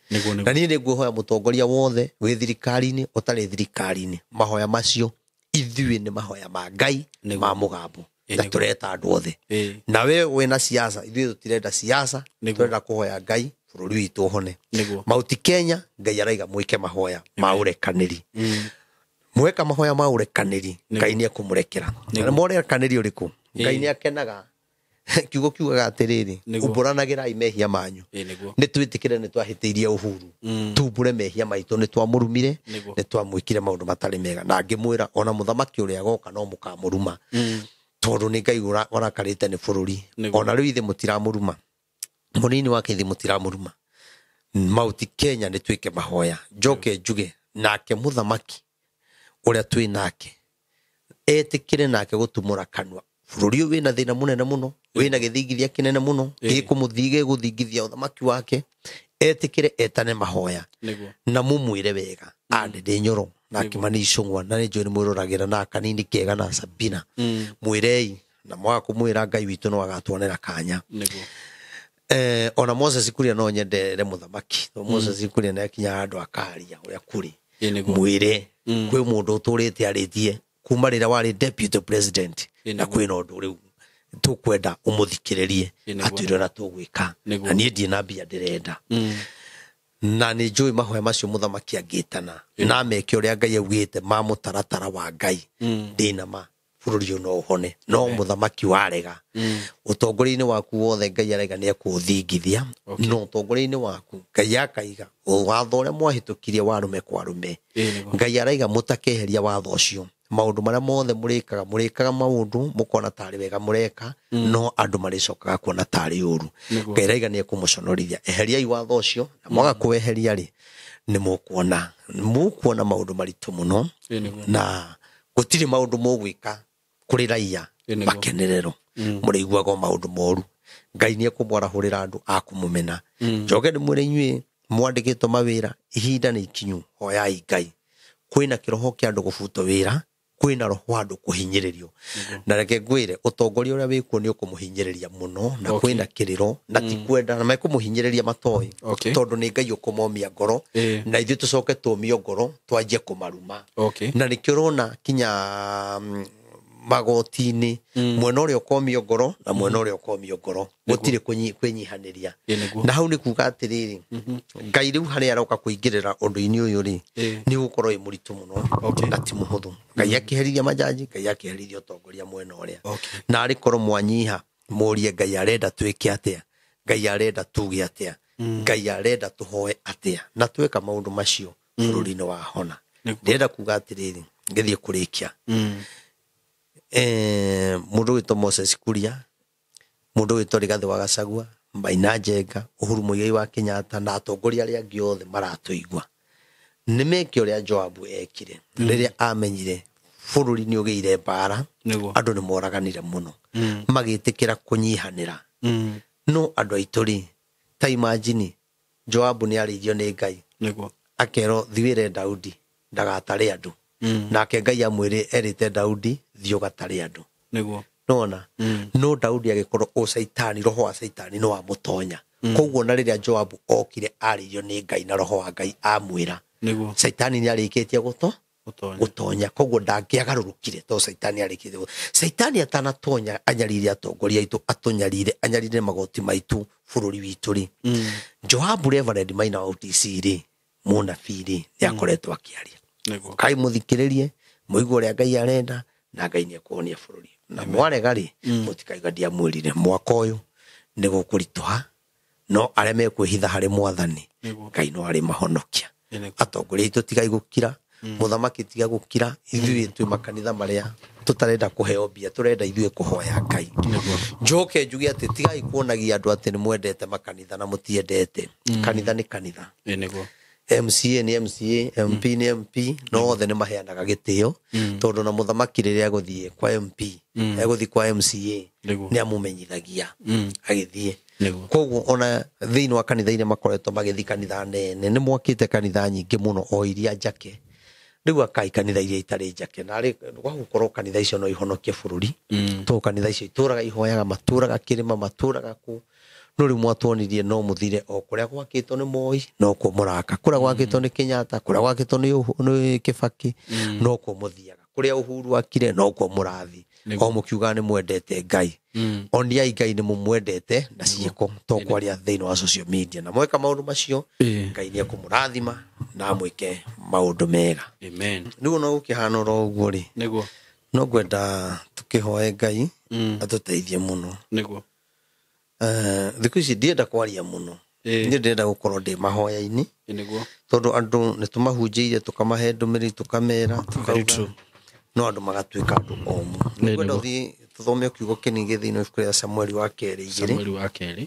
Na niĩ nĩ nguohoya mũtongoria wothe wĩ thirikari-inĩ ũtarĩ thirikari-inĩ mahoya macio ithuĩ nĩ mahoya ma Ngai ma mũgambo. Na tũreta andũ othe. Na we wĩna siasa ithuĩ tũtirenda siasa, tũrenda kũhoya Ngai bũrũri witũ ũhone. Mauti Kenya Ngai araiga mwĩke mahoya ma ũrekanĩri. Mweka mahoya ma ũrekanĩri Ngai nĩ ekũmũrekera. Na mũrekanĩri ũrĩkũ? Ngai nĩ akenaga. Kiugo kiugaga atĩrĩrĩ, umbũranagĩrai mehia manyu. Nĩ twĩtĩkĩre nĩ twahĩtĩirie Uhuru. Tumbũre mehia maitũ, nĩ twamũrumire, nĩ twamwĩkire maũndũ matarĩ mega. Na ngĩmwĩra ona mũthamaki ũrĩa agoka no mũkamũruma. Tondũ nĩ Ngai ũrakarĩte nĩ bũrũri. Ona rĩu ithe mũtiramũruma. Mũnini wake ithe mũtiramũruma. Mauti Kenya nĩ twĩke mahoya. Njoke njuge nake mũthamaki ũrĩa twĩ nake etĩkĩre nake gũtumũra kanua. Bũrũri ũyũ wĩna thĩna mũnene mũno, wĩna gĩthingithia kĩnene mũno, gĩkũmũthingithia ũthamaki wake, etĩkĩre etane mahoya na mumwĩre wega. Ndĩ Nyoro na Kimani Ichung'wa na nĩ njũĩ nĩ mwĩroragĩra na Kanini Kega na Sabina. Mwĩrei na mwaga kũmwĩra Ngai witũ no agatuonera kanya. Ona Moses Kuria no nyendere mũthamaki. Moses Kuria nĩ akinya handũ akaria ũrĩa kũrĩ. Mwĩre kwĩ mũndũ ũtũrĩte arĩtie kuma rĩrĩa warĩ deputy president na kwĩna ũndũ rĩu tũkwenda ũmũthikĩrĩrie atwĩre ũrĩa tũgwĩka. Na niĩ ndirĩ na mbia ndĩrenda. Na nĩ njũĩ mahoya macio mũthamaki angĩtana na meke ũrĩa Ngai augĩte ma mũtaratara wa Ngai, ndĩna ma bũrũri ũyũ no ũhone. No mũthamaki warega, ũtongoria-inĩ waku wothe Ngai araiga nĩ ekũũthingithia. No ũtongoria-inĩ waku Ngai akaiga watho ũrĩa mwahĩtũkirie wa arũme kwa arũme, Ngai araiga mũtakeheria watho ũcio. Maũndũ marĩa mothe mũrĩkaga, mũrĩkaga maũndũ mũkona tarĩ wega mũreka, no andũ marĩcokaga kuona tarĩ ũru. Ngai araiga nĩ ekũmũconorithia. Eheriai watho ũcio, na mwaga kũweheria rĩ, nĩ mũkuona maũndũ maritũ mũno, na gũtirĩ maũndũ mũgwĩka kũrĩ raia makenerero, mũrĩiguaga o maũndũ moru. Ngai nĩ ekũmwarahũrĩra andũ a kũmũmena. Njoke ndĩmwĩre inyuĩ mwandĩkĩtwo mawĩra, ihinda nĩ ikinyu, hoyai Ngai. Kwĩna kĩroho kĩa andũ gũbutwo wĩra, kwĩna roho wa andũ kũhinyĩrĩrio. Na reke ngwĩre, ũtongoria ũrĩa wĩkuo nĩ ũkũmũhinyĩrĩria mũno, na kwĩna kĩrĩro, na ti kwenda, na mekũmũhinyĩrĩria matoĩ, tondũ nĩ Ngai ũkũmomia ngoro, na ithuĩ tũcoke tũmio ngoro, twanjie kũmaruma. Na nĩkĩo ũrona kinya magoti-inĩ, mwena ũrĩa ũkomio ngoro na mwena ũrĩa ũkomio ngoro, gũtirĩ kwĩnyihanĩria. Na hau nĩ kuga atĩrĩrĩ, Ngai rĩu harĩa aroka kũingĩrĩra ũndũ-inĩ ũyũ rĩ, nĩ ũgũkorwo wĩ mũritũ mũno na ti mũhũthũ. Ngai akĩherithia majaji, Ngai akĩherithia ũtongoria mwena ũrĩa. Na arĩ korwo mwanyiha, mũrie Ngai arenda twĩke atĩa, Ngai arenda tuge atĩa, Ngai arenda tũhoe atĩa, na tweka maũndũ macio bũrũri-inĩ wa hona. Ndĩrenda kuga atĩrĩrĩ, ngĩthiĩ kũrĩkia. Mũndũ wĩtwo Moses Kuria, mũndũ wĩtwo Rigathĩ wa Gachagua, Maina Njenga, Uhuru Muigai wa Kenyatta na atongoria arĩa angĩ othe maratũigua, nĩ meke ũrĩa Joabu ekire rĩrĩa amenyire bũrũri nĩ ũgĩire mbara, andũ nĩ moraganire mũno, magĩtĩkĩra kũnyihanĩra. No andũ aitũ rĩ, ta imagine Joabu nĩ arĩirio nĩ Ngai, akerwo thiwĩre Daudi ndagatare andũ, nake Ngai amwĩre erĩte Daudi thiĩ ũgatare andũ. Nona no Daudi agĩkorwo o Caitani, roho wa Caitani no amũtonya. Koguo na rĩrĩa Joabu okire arĩirio nĩ Ngai na roho wa Ngai amwĩra, Caitani nĩ arĩkĩtie gũtonya. Koguo ndangĩagarũrũkire tondũ Caitani arĩkĩtie. Caitani atanatonya anyarire atongoria aitũ, atũnyarire, anyarire magoti maitũ bũrũri witũ rĩ. Joabu Reverend Maina wa OTC rĩ, mũnabii rĩ, nĩ akoretwo akĩaria. Kai mũthikĩrĩrie, mũigue ũrĩa Ngai arenda, na Ngai nĩ ekũhonia bũrũri. Na mwarega rĩ, mũtikaiga ndiamwĩrire. Mwaka ũyũ nĩ gũkũritũha, no arĩa mekwĩhitha harĩ Mwathani, Ngai no arĩmahonokia. Atongoria aitũ tigai gũkira, mũthamaki tiga gũkira, ithuĩ twĩ makanitha marĩa tũtarenda kũheo mbia, tũrenda ithuĩ kũhoya Ngai. Njoke njuge atĩ tigai kuonagia andũ atĩ nĩ mwendete makanitha na mũtiendete. Kanitha nĩ kanitha. MCA nĩ MCA, MP nĩ MP, no othe nĩ maheanaga gĩtĩo, tondũ na mũthamaki rĩrĩa egũthiĩ kwa MP, egũthiĩ kwa MCA, nĩ amũmenyithagia agĩthiĩ. Koguo ona thĩinĩ wa kanitha iria makoretwo magĩthiĩ kanitha nene, nĩ mwakĩte kanitha nyingĩ mũno o iria njake. Rĩu akai kanitha iria itarĩ njake, na rĩ gwagũkorwo kanitha icio no ihonokie bũrũri. Tondũ kanitha icio itũraga ihoyaga, matũraga kĩrĩma, matũraga kũ. No rĩu mwatuonirie no mũthire o kũrĩa gwakĩtwo nĩ Moi, no kuo mũraka, kũrĩa gwakĩtwo nĩ Kenyatta, kũrĩa gwakĩtwo nĩ Kibaki, no kuo mũthiaga, kũrĩa Uhuru akire, no kuo mũrathi. O mũkiugaga nĩ mwendete Ngai. Oniai Ngai nĩ mũmwendete na ciĩko, to kwaria thĩinĩ wa social media. Na mweka maũndũ macio, Ngai nĩ ekũmũrathima na amwĩke maũndũ mega. Rĩu ona gũkĩhana oro ũguo rĩ, no ngwenda tũkĩhoe Ngai atũteithie mũno. Thikũ ici ndienda kwaria mũno. Niĩ ndĩrenda gũkorwo ndĩ mahoya-inĩ. Tondũ andũ nĩ tũmahunjĩirie, tũkamahe ndũmĩrĩri, tũkamera, tũkauga. No andũ magatuĩka andũ omũ. Nĩngwenda ũthiĩ tũthome kiugo kĩnini gĩ thĩinĩ wa ibuku rĩa Samueli wa kerĩ igĩrĩ. Samueli wa kerĩ.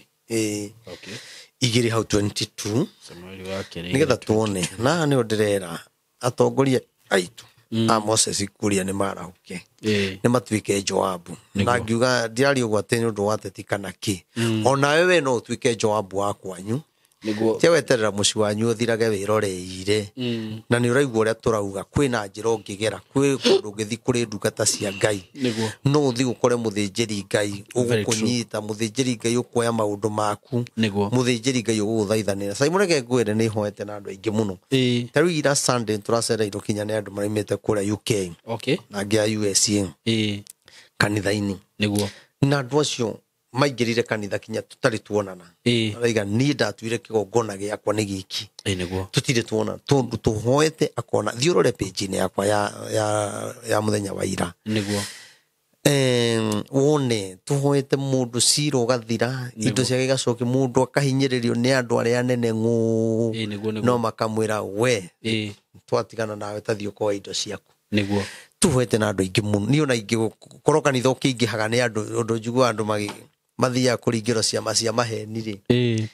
Igĩrĩ hau 22. Samueli wa kerĩ Nĩgetha igĩrĩ tuone. Na haha nĩho ndĩrera atongoria aitũ. A Moses Kuria nĩ marahũke, nĩ matuĩke Joabu. Na ngiuga ndiaria ũguo atĩ nĩ ũndũ wa ateti kana kĩ, onawe we no ũtuĩke Joabu wa kwanyu. Nĩguo. Tia weterera mũciĩ wanyu ũthirage wĩroreire. Na nĩ ũraigua ũrĩa tũrauga, kwĩna njĩra ũngĩgera, kwĩ kũndũ ũngĩthiĩ kũrĩ ndungata cia Ngai. Nĩguo. No ũthiĩ ũkore mũthĩnjĩri Ngai ũgũkũnyita, mũthĩnjĩri Ngai ũkuoya maũndũ maku, Nĩguo. mũthĩnjĩri Ngai ũgũgũthaithanĩra. Simon, reke ngwĩre nĩ hoete na andũ aingĩ mũno. Ta rĩu ira Sunday tũracereirwo kinya nĩ andũ maraumĩte kũrĩa UK na angĩ a USA kanitha-inĩ. Nĩguo. Na andũ acio maingĩrire kanitha kinya tũtarĩ tuonana. Araiga niĩ ndatuire kĩgongona gĩakwa nĩ gĩki. Nĩguo. Tũtirĩ tuona tondũ tũhoete akona. Thiĩ ũrore page-inĩ yakwa ya mũthenya wa ira. Nĩguo. Wone tũhoete mũndũ cira ũgathira, indo ciake igacokia, mũndũ akahinyĩrĩrio nĩ andũ arĩa anene ng'ũ. Nĩguo, nĩguo. No makamwĩra we twatigana nawe tathiĩ ũkoe indo ciaku. Nĩguo. Tũhoete na andũ aingĩ mũno. Niĩ ona ingĩ korwo kanitha ũkĩingĩhaga nĩ andũ, ũndũ njiguaga andũ mathiaga kũringĩrwo ciama cia maheni rĩ.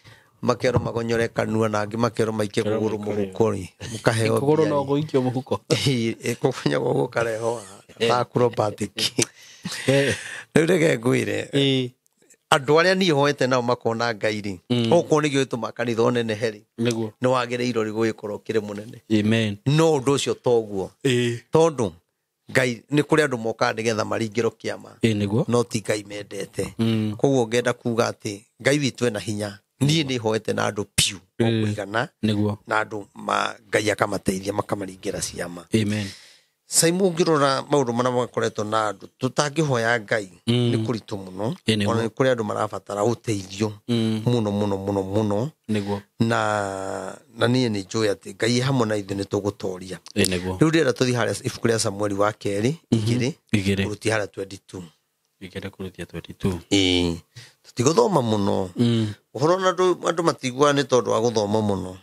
Makerwo magonyore kanua na angĩ makerwo maikie kũgũrũ mũhuko rĩ, mũkaheo Kũgũrũ mbia no rĩ. gũikio mũhuko. Kũgũnyagwo gũkarehwo ta acrobatic. Rĩu reke ngwĩre, andũ arĩa niĩ hoete nao makona Ngai rĩ, okorwo nĩkĩo gĩtũmaga kanitha ũnenehe rĩ, Nĩguo. nĩ wagĩrĩirwo rĩ gũgĩkorwo ũkĩrĩ mũnene. Amen. No ũndũ ũcio toguo. Tondũ Ngai nĩ kũrĩ andũ mokaga nĩgetha maringĩrwo kĩama. Nĩguo. No ti Ngai mendete. Koguo ngenda kuga atĩ Ngai witũ ena hinya. Niĩ nĩ hoete na andũ piũ o kũigana. Nĩguo. Na andũ Ngai akamateithia makamaringĩra ciama. Amen. Simon, ũngĩrora maũndũ marĩa makoretwo na andũ tũtangĩhoya Ngai nĩ kũritũ mũno. Nĩguo. Ona nĩ kũrĩ andũ marabatara ũteithio mũno mũno mũno mũno. Nĩguo. Na niĩ nĩ njũĩ atĩ Ngai hamwe na ithuĩ nĩ tũgũtoria. Nĩguo. Rĩu ndĩrenda tũthiĩ harĩa ibuku rĩa Samueli wa kerĩ igĩrĩ Igĩrĩ. kũrutia harĩa 22. Igĩrĩ kũrutia 22. Tũtigũthoma mũno. Ũhoro na andũ matiguaga nĩ tondũ wa gũthoma mũno.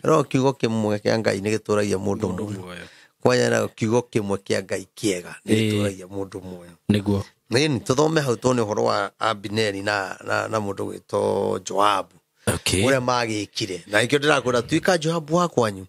No kiugo kĩmwe kĩa Ngai nĩ gĩtũragia mũndũ muoyo. Kwanya na kiugo kĩmwe kĩa Ngai kĩega nĩ gĩtũragia mũndũ muoyo. Nĩguo. Nĩ tũthome hau tuone ũhoro wa Abineri na mũndũ gwĩtwo Joabu. Ũrĩa magĩkire. Na nĩkĩo ndĩrakwĩra tuĩka Joabu wa kwanyu.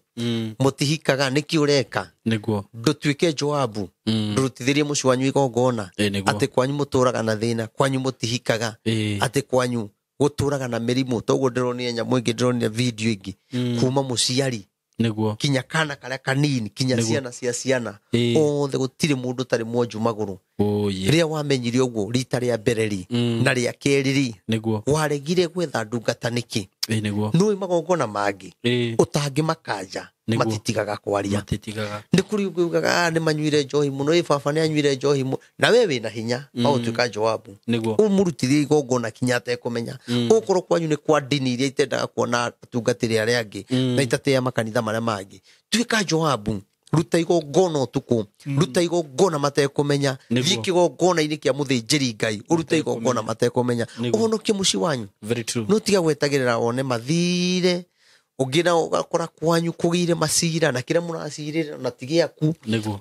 Mũtihikaga nĩkĩ ũreka? Nĩguo. Ndũtuĩke Joabu. Ndũrutithĩrie mũciĩ wanyu igongona. Nĩguo. Atĩ kwanyu mũtũraga na thĩna, kwanyu mũtihikaga. Atĩ kwanyu gũtũraga na mĩrimũ. Toguo ndĩronire nyamũ ĩngĩ, ndĩronire video ĩngĩ. Kuma mũciari. Nĩguo. Kinya kana karĩa kanini, kinya ciana cia ciana. Othe gũtirĩ mũndũ ũtarĩ mwonju magũrũ. Rĩrĩa wamenyire ũguo rita rĩa mbere rĩ, na rĩa kerĩ rĩ, Nĩguo. waregire gwetha ndungata nĩkĩ? Nĩguo. Nĩũĩ magongona mangĩ ũtangĩmakanja matitigaga kwaria. Matitigaga. Nĩ kũrĩ ũngĩ ugaga, nĩ manyuire njohi mũno, baba nĩ anyuire njohi mũno. Na we wĩna hinya wa gũtuĩka Joabu. Nĩguo. Ũmũrutithie igongona kinya atekũmenya. Ũkorwo kwanyu nĩ kwa ndini iria itendaga kuona atungatĩri arĩa angĩ, na itatĩaga makanitha marĩa mangĩ. Tuĩka Joabu. Ruta igongona ũtukũ, ruta igongona matekũmenya, thiĩ kĩgongona-inĩ kĩa mũthĩnjĩri Ngai, ũrute igongona matekũmenya, ũhonokie mũciĩ wanyu. Very true. No tiga gwetagĩrĩra wone mathire, ũngĩ na ũgakora kwanyu kũgĩire macira na kĩrĩa mũracirĩra na ti gĩaku.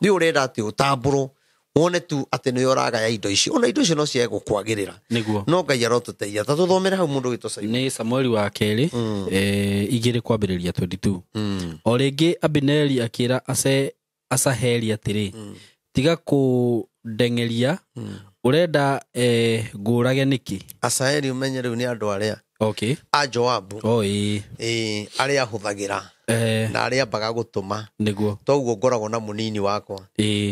Nĩ ũrenda atĩ ũtambũrwo, wone tu atĩ nĩwe ũragaya indo icio, ona indo icio no ciage gũkwagĩrĩra. Nĩguo. No Ngai arotũteithia. Ta tũthomere hau mũndũ wĩtwo Simon. Nĩ Samueli wa kerĩ, igĩrĩ kwambĩrĩria 22. O rĩngĩ Abineri akĩra Asaheli atĩrĩ, tiga kũndeng'eria, ũrenda ngũũrage nĩkĩ? Asaheli ũmenye rĩu nĩ andũ arĩa a Joabu. Arĩa ahũthagĩra. Na arĩa ambaga gũtũma. Nĩguo. Toguo ngoragwo na mũnini wakwa.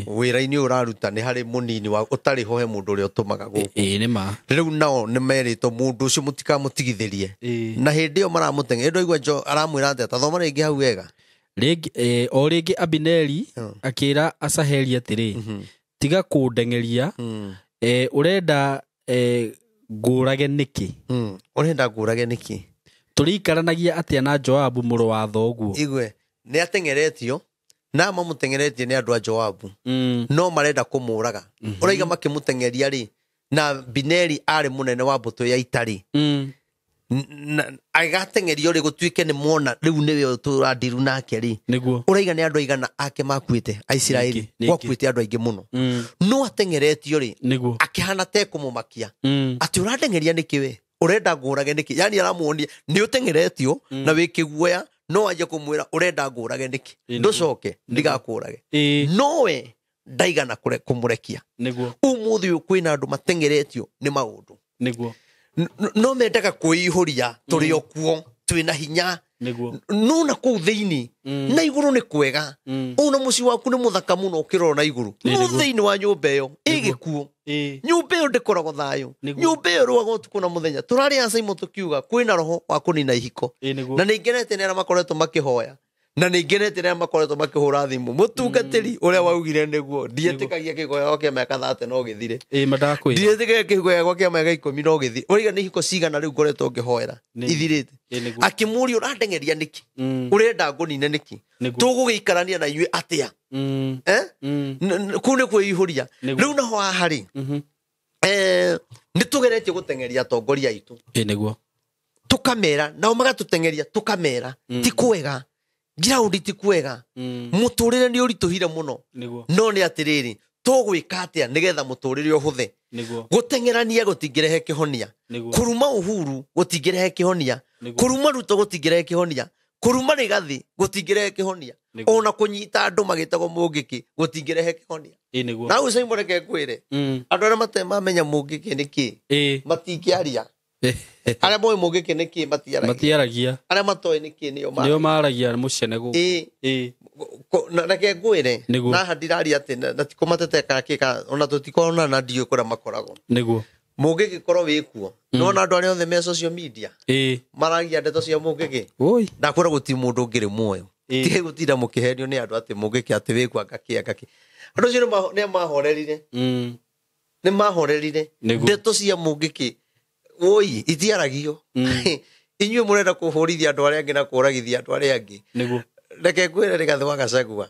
Wĩra-inĩ ũraruta nĩ harĩ mũnini wa ũtarĩ ho he mũndũ ũrĩa ũtũmaga gũkũ. Nĩ ma. Rĩu nao nĩ merĩtwo mũndũ ũcio mũtikamũtigithĩrie. Na hĩndĩ ĩyo maramũteng'eria, ndwaigua aramwĩra atĩa? Ta thoma rĩngĩ hau wega. Rĩngĩ, o rĩngĩ Abineri akĩra Asaheli atĩrĩ, tiga kũndeng'eria, ũrenda ngũũrage nĩkĩ? Ũrenda ngũũrage nĩkĩ? Tũrĩikaranagia atĩa na Joabu mũrũ wa thoguo? Igue, nĩ ateng'eretio, na mamũteng'eretie nĩ andũ a Joabu. No marenda kũmũũraga. Ũraiga makĩmũteng'eria rĩ, na Abineri arĩ mũnene wa mbũtũ ya ita rĩ. Agateng'erio rĩ gũtuĩke nĩ mona rĩu nĩwe tũrandiru nake rĩ. Nĩguo. Ũraiga nĩ andũ aigana ake makuĩte Aisiraeli, gwakuĩte andũ aingĩ mũno. No ateng'eretio rĩ, Nĩguo. akĩhana te kũmũmakia. Atĩ ũrandeng'eria nĩkĩ we? Ũrenda ngũũrage nĩkĩ? Yaani aramuonia nĩ ũteng'eretio na wĩ kĩguoya No wanjie kũmwĩra ũrenda ngũrage nĩkĩ, ndũcoke ndigakũrage. Nowe ndaigana kũmũrekia. Nĩguo. Ũmũthĩ ũyũ kwĩna andũ mateng'eretio nĩ maũndũ. Nĩguo. No mendaga kwĩihũria tũrĩ o kuo twĩna hinya. Nĩguo. No na kũu thĩinĩ na igũrũ nĩ kwega. Ona mũciĩ waku nĩ mũthaka mũno ũkĩrora na igũrũ. No thĩinĩ wa nyũmba ĩyo ĩgĩkuo. Nyũmba ĩyo ndĩkoragwo thayũ. Nyũmba ĩyo ĩrũaga ũtukũ na mũthenya. Tũrarĩ Saimo tũkiuga kwĩna roho wa kũnina ihiko. Na nĩ ngenete nĩ arĩa makoretwo makĩhoya. Na nĩ ngenete nĩ arĩa makoretwo makĩhũra thimũ. Mũtungatĩri ũrĩa waugire nĩguo ndietĩkagia kĩhiko gĩakwa kĩa mĩaka 30 no gĩthire. Ndietĩkagia kĩhiko gĩakwa kĩa mĩaka 10 no gĩthire. Ũraiga nĩ ihiko cigana rĩu ngoretwo ngĩhoera ithirĩte. Akĩmũria ũrandeng'eria nĩkĩ? Ũrenda ngũnine nĩkĩ? Tũgũgĩikarania na inyuĩ atĩa? Kũu nĩ kwĩihũria. Rĩu naho haha rĩ, nĩ tũgeretie gũteng'eria atongoria aitũ. Nĩguo. Tũkamera nao magatũteng'eria tũkamera ti kwega. Ground ti kwega. Mũtũrĩre nĩ ũritũhire mũno. No nĩ atĩrĩrĩ, tũgwĩka atĩa nĩgetha mũtũrĩre ũhũthe? Gũteng'erania gũtingĩrehe kĩhonia. Kũruma Uhuru gũtingĩrehe kĩhonia. Kũruma Ruto gũtingĩrehe kĩhonia. Kũruma Rigathi gũtingĩrehe kĩhonia. Ona kũnyita andũ magĩtagwo Mũngĩkĩ gũtingĩrehe kĩhonia. Na hau Saimo reke ngwĩre, andũ arĩa matemamenya Mũngĩkĩ nĩ kĩ, matingĩaria. Arĩa moĩ Mũngĩkĩ nĩ kĩ matiaragia. Arĩa matoĩ nĩ kĩ nĩo maragia mũcene gũkũ. Reke ngwĩre, naha ndiraria atĩ na ti kũmatetea kana kĩ, kana ona tũtikorona na ndiũĩ kũrĩa makoragwo. Nĩguo. Mũngĩkĩ korwo wĩkuo. Nĩwona andũ arĩa othe me social media maragia ndeto cia Mũngĩkĩ. Ndakwĩra gũtirĩ mũndũ ũngĩrĩ muoyo. Tigai gũtinda mũkĩhenio nĩ andũ atĩ Mũngĩkĩ atĩ wĩkuo angakĩ angakĩ. Andũ acio nĩ mahorerire. Nĩ mahorerire. Ndeto cia Mũngĩkĩ woi itiaragio. Inyuĩ mũrenda kũhũrithia andũ arĩa angĩ na kũragithia andũ arĩa angĩ. Nĩguo. Reke ngwĩre Rigathĩ wa Gachagua,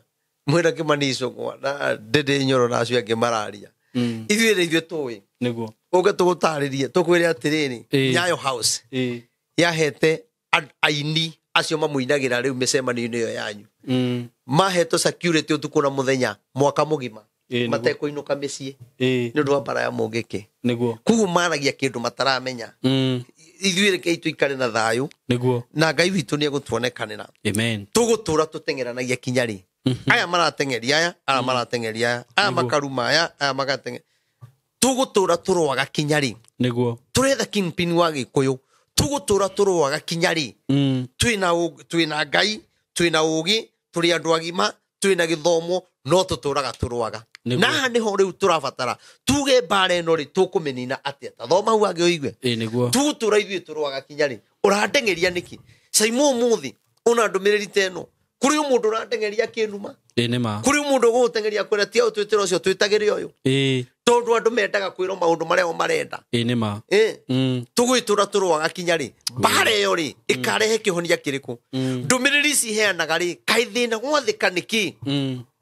mwĩna Kĩmani Ichung'wa na Ndĩndĩ Nyoro na acio angĩ mararia. Ithuĩ nĩ ithuĩ tũĩ. Nĩguo. Ũke tũgũtarĩrie, tũkwĩre atĩrĩrĩ, Nyayo House yahete aini acio mamũinagĩra rĩu mĩcemanio-inĩ ĩyo yanyu. Mahetwo security ũtukũ na mũthenya mwaka mũgima. Matekũinũka mĩciĩ. Nĩ ũndũ wa mbara ya Mũngĩkĩ. Nĩguo. Koguo maragia kĩndũ mataramenya. Ithuĩ rekei tũikare na thayũ. Nĩguo. Na Ngai witũ nĩ egũtuonekanĩra. Amen. Tũgũtũra tũteng'eranagia kinya rĩ. Aya marateng'eria aya, aya marateng'eria aya, aya makaruma aya, aya magateng'eria. Tũgũtũra tũrũaga kinya rĩ. Nĩguo. Tũretha kingpin wa Gĩkũyũ. Tũgũtũra tũrũaga kinya rĩ. Twĩna Ngai, twĩna ũũgĩ, tũrĩ andũ agima, twĩna gĩthomo, no tũtũraga tũrũaga. Naha nĩho rĩu tũrabatara tuge mbara ĩno rĩ tũkũmĩnina atĩa. Ta thoma hau hangĩ ũigue. Nĩguo. Tũgũtũra ithuĩ tũrũaga kinya rĩ. Ũrandeng'eria nĩkĩ? Saimo ũmũthĩ ona ndũmĩrĩri ta ĩno, kũrĩ mũndũ ũrandeng'eria kĩnuma. Nĩ ma. Kũrĩ mũndũ ũgũgũteng'eria kwĩra tiga ũtwĩtĩre ũcio twĩtagĩre ũyũ. Tondũ andũ mendaga kwĩrwo maũndũ marĩa o marenda. Nĩ ma. Tũgwĩtũra tũrũaga kinya rĩ. Mbara ĩyo rĩ ĩkarehe kĩhonia kĩrĩkũ? Ndũmĩrĩri ici iheanaga rĩ, kaĩ thĩna gwathĩka nĩkĩ?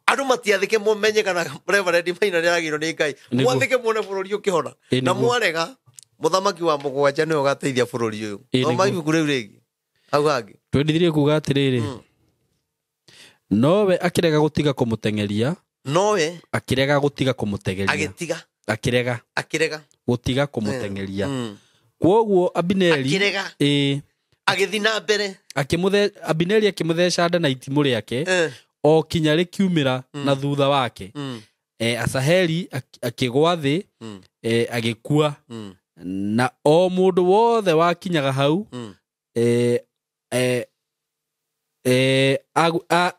Andũ matiathĩke mũmenye kana Reverend Maina nĩaragĩrwo nĩ Ngai. Mwathĩke muone bũrũri ũkĩhona. Na mwarega mũthamaki wa mũgwanja nĩwe ũgateithia bũrũri ũyũ. Thoma ibuku rĩu rĩngĩ. Hau hangĩ. Twendithirie kuga atĩrĩrĩ. Nowe akĩrega gũtiga kũmũteng'eria. Nowe akĩrega gũtiga kũmũteng'eria. Agĩtiga. Akĩrega. Akĩrega. Gũtiga kũmũteng'eria. Kwoguo Abineri akĩrega. Agĩthiĩ na mbere. Abineri akĩmũtheca nda na itimũ rĩake. O kinya rĩkiumĩra na thutha wake. Asaheli akĩgwa thĩ, agĩkua. Na o mũndũ wothe wakinyaga hau,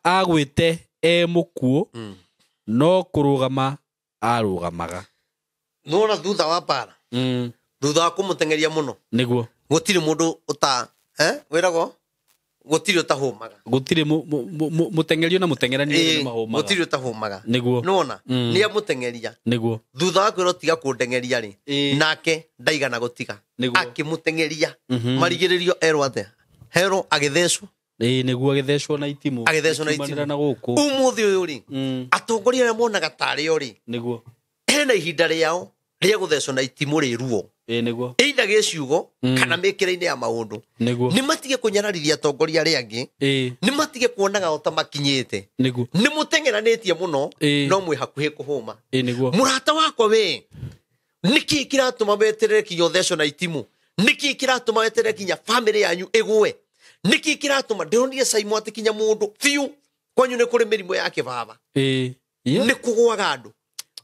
agwĩte e mũkuũ, no kũrũgama arũgamaga. Nĩwona thutha wa mbara, thutha wa kũmũteng'eria mũno, Nĩguo. gũtirĩ mũndũ ũta, wĩragwo gũtirĩ ũtahũmaga. Gũtirĩ mũteng'erio na mũteng'erani nĩ mahũmaga. Gũtirĩ ũtahũmaga. Nĩguo. Nĩwona? Nĩ amũteng'eria. Nĩguo. Thutha wa kwĩrwo tiga kũndeng'eria rĩ, nake ndaigana gũtiga. Akĩmũteng'eria. Marigĩrĩrio erwo atĩa? Herwo agĩthecwo. Nĩguo agĩthecwo na itimũ. Agĩthecwo na itimũ. Na gũkũ. Ũmũthĩ ũyũ rĩ, atongoria arĩa monaga tarĩ o rĩ, Nĩguo. hena ihinda rĩao rĩa gũthecwo na itimũ rĩ ruo. Nĩguo. Either gĩciugo kana mĩkĩre-inĩ ya maũndũ. Nĩguo. Nĩ matige kũnyararithia atongoria arĩa angĩ. Nĩ matige kuonaga o ta makinyĩte. Nĩguo. Nĩ mũteng'eranĩtie mũno, no mwĩ hakuhĩ kũhũma. Nĩguo. Mũrata wakwa we, nĩkĩ kĩratũma weterere kinya ũthecwo na itimũ? Nĩkĩ kĩratũma weterere kinya bamĩrĩ yanyu ĩgũe? Nĩkĩ kĩratũma ndĩronire Saimo atĩ kinya mũndũ biũ kwanyu nĩ kũrĩ mĩrimũ ya kĩbaba. Yeah. Nĩ kũgwaga andũ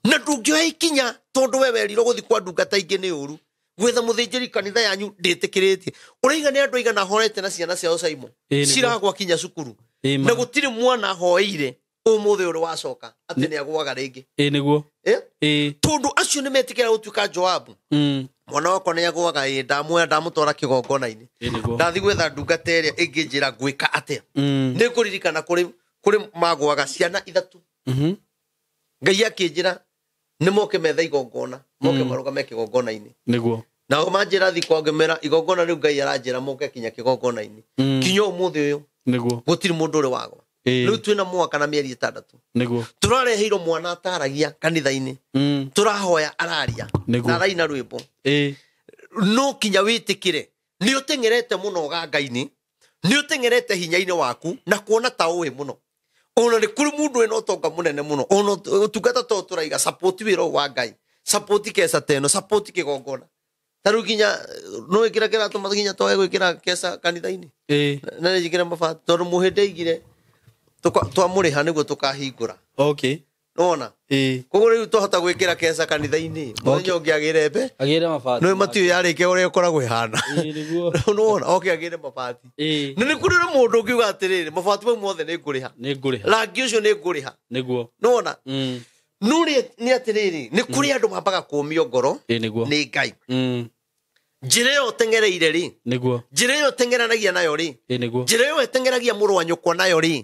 na ndũngĩoya ikinya tondũ we werirwo gũthiĩ kwa ndungata ingĩ nĩ ũru. Gwetha mũthĩnjĩri kanitha yanyu ndĩtĩkĩrĩtie. Ũraiga nĩ andũ aigana horete na ciana ciao Saimo ciragwa kinya cukuru na gũtirĩ mwana hoeire ũmũthĩ ũrĩ wacoka atĩ nĩ agwaga rĩngĩ. Nĩguo. Tondũ acio nĩ metĩkĩra gũtuĩka Joabu. Mwana wakwa nĩ agwaga, ĩ ndamuoya ndamũtwara kĩgongona-inĩ. Ndathi gwetha ndungata ĩrĩa ĩngĩnjĩra ngwĩka atĩa. Nĩ ngũririkana kũrĩ magwaga ciana 3. Ngai akĩnjĩra nĩ moke metha igongona, moke marũgame kĩgongona-inĩ. Nĩguo. Nao manjĩra thi kwao ngĩmera igongona rĩu Ngai aranjĩra moke kinya kĩgongona-inĩ. Kinya ũmũthĩ ũyũ. Nĩguo. Gũtirĩ mũndũ ũrĩ wagwa. Rĩu twĩna mwaka na mĩeri 6. Nĩguo. Tũrareheirwo mwana ataragia kanitha-inĩ. Tũrahoya araria. Na araina rwĩmbo. No kinya wĩtĩkĩre. Nĩ ũteng'erete mũno ũganga-inĩ. Nĩ ũteng'erete hinya-inĩ waku na kuona ta ũĩ mũno. Ona nĩ kũrĩ mũndũ wĩna ũtonga mũnene mũno. Ona ũtungata to tũraiga support wĩra ũyũ wa Ngai. Support keca teno, support kĩgongona. Ta rĩu nginya no ĩkĩra kĩratũma nginya twage gwĩkĩra keca kanitha-inĩ. Na nĩ njĩkĩre mabati tondũ mũhĩndĩ aigire twamũrĩha nĩguo tũkahingũra. Okay. Nĩwona? Koguo rĩu twahota gwĩkĩra keca kanitha-inĩ. Mũthenya ũngĩ agĩre mbe. Agĩre mabati. Nĩ matiũĩ yarĩkia ũrĩa ĩkoragwo ĩhana. Nĩguo. Nĩwona? Oke agĩre mabati. Na nĩ kũrĩ na mũndũ ũngiuga atĩrĩrĩ, mabati mau mothe nĩ ngũrĩha. Nĩ ngũrĩha. Rangi ũcio nĩ ngũrĩha. Nĩguo. Nĩwona? No nĩ atĩrĩrĩ, nĩ kũrĩ andũ mambaga kũũmio ngoro Nĩguo. nĩ Ngai. Njĩra ĩyo ũteng'ereire rĩ, Nĩguo. njĩra ĩyo ũteng'eranagia nayo rĩ, Nĩguo. njĩra ĩyo ĩteng'eragia mũrũ wa nyũkwa nayo rĩ,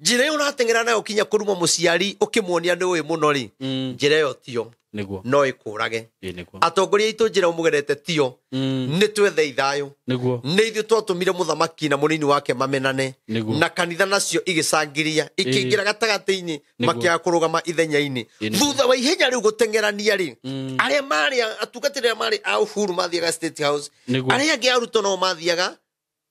njĩra ĩyo ũrateng'era nayo kinya kũruma mũciari ũkĩmuonia nĩ ũĩ mũno rĩ, njĩra ĩyo tiyo. Nĩguo. No ĩkũrage. Nĩguo. Atongoria aitũ njĩra ũmũgerete tiyo. Nĩ twethe ithayũ. Nĩguo. Nĩ ithuĩ twatũmire mũthamaki na mũnini wake mamenane. Nĩguo. Na kanitha nacio igĩcangiria, ikĩingĩra gatagatĩ-inĩ, makĩaga kũrũgama ithenya-inĩ. Thutha wa ihenya rĩu gũteng'erania rĩ, arĩa marĩ atungatĩri arĩa marĩ a Uhuru mathiaga State House, arĩa angĩ a Ruto nao mathiaga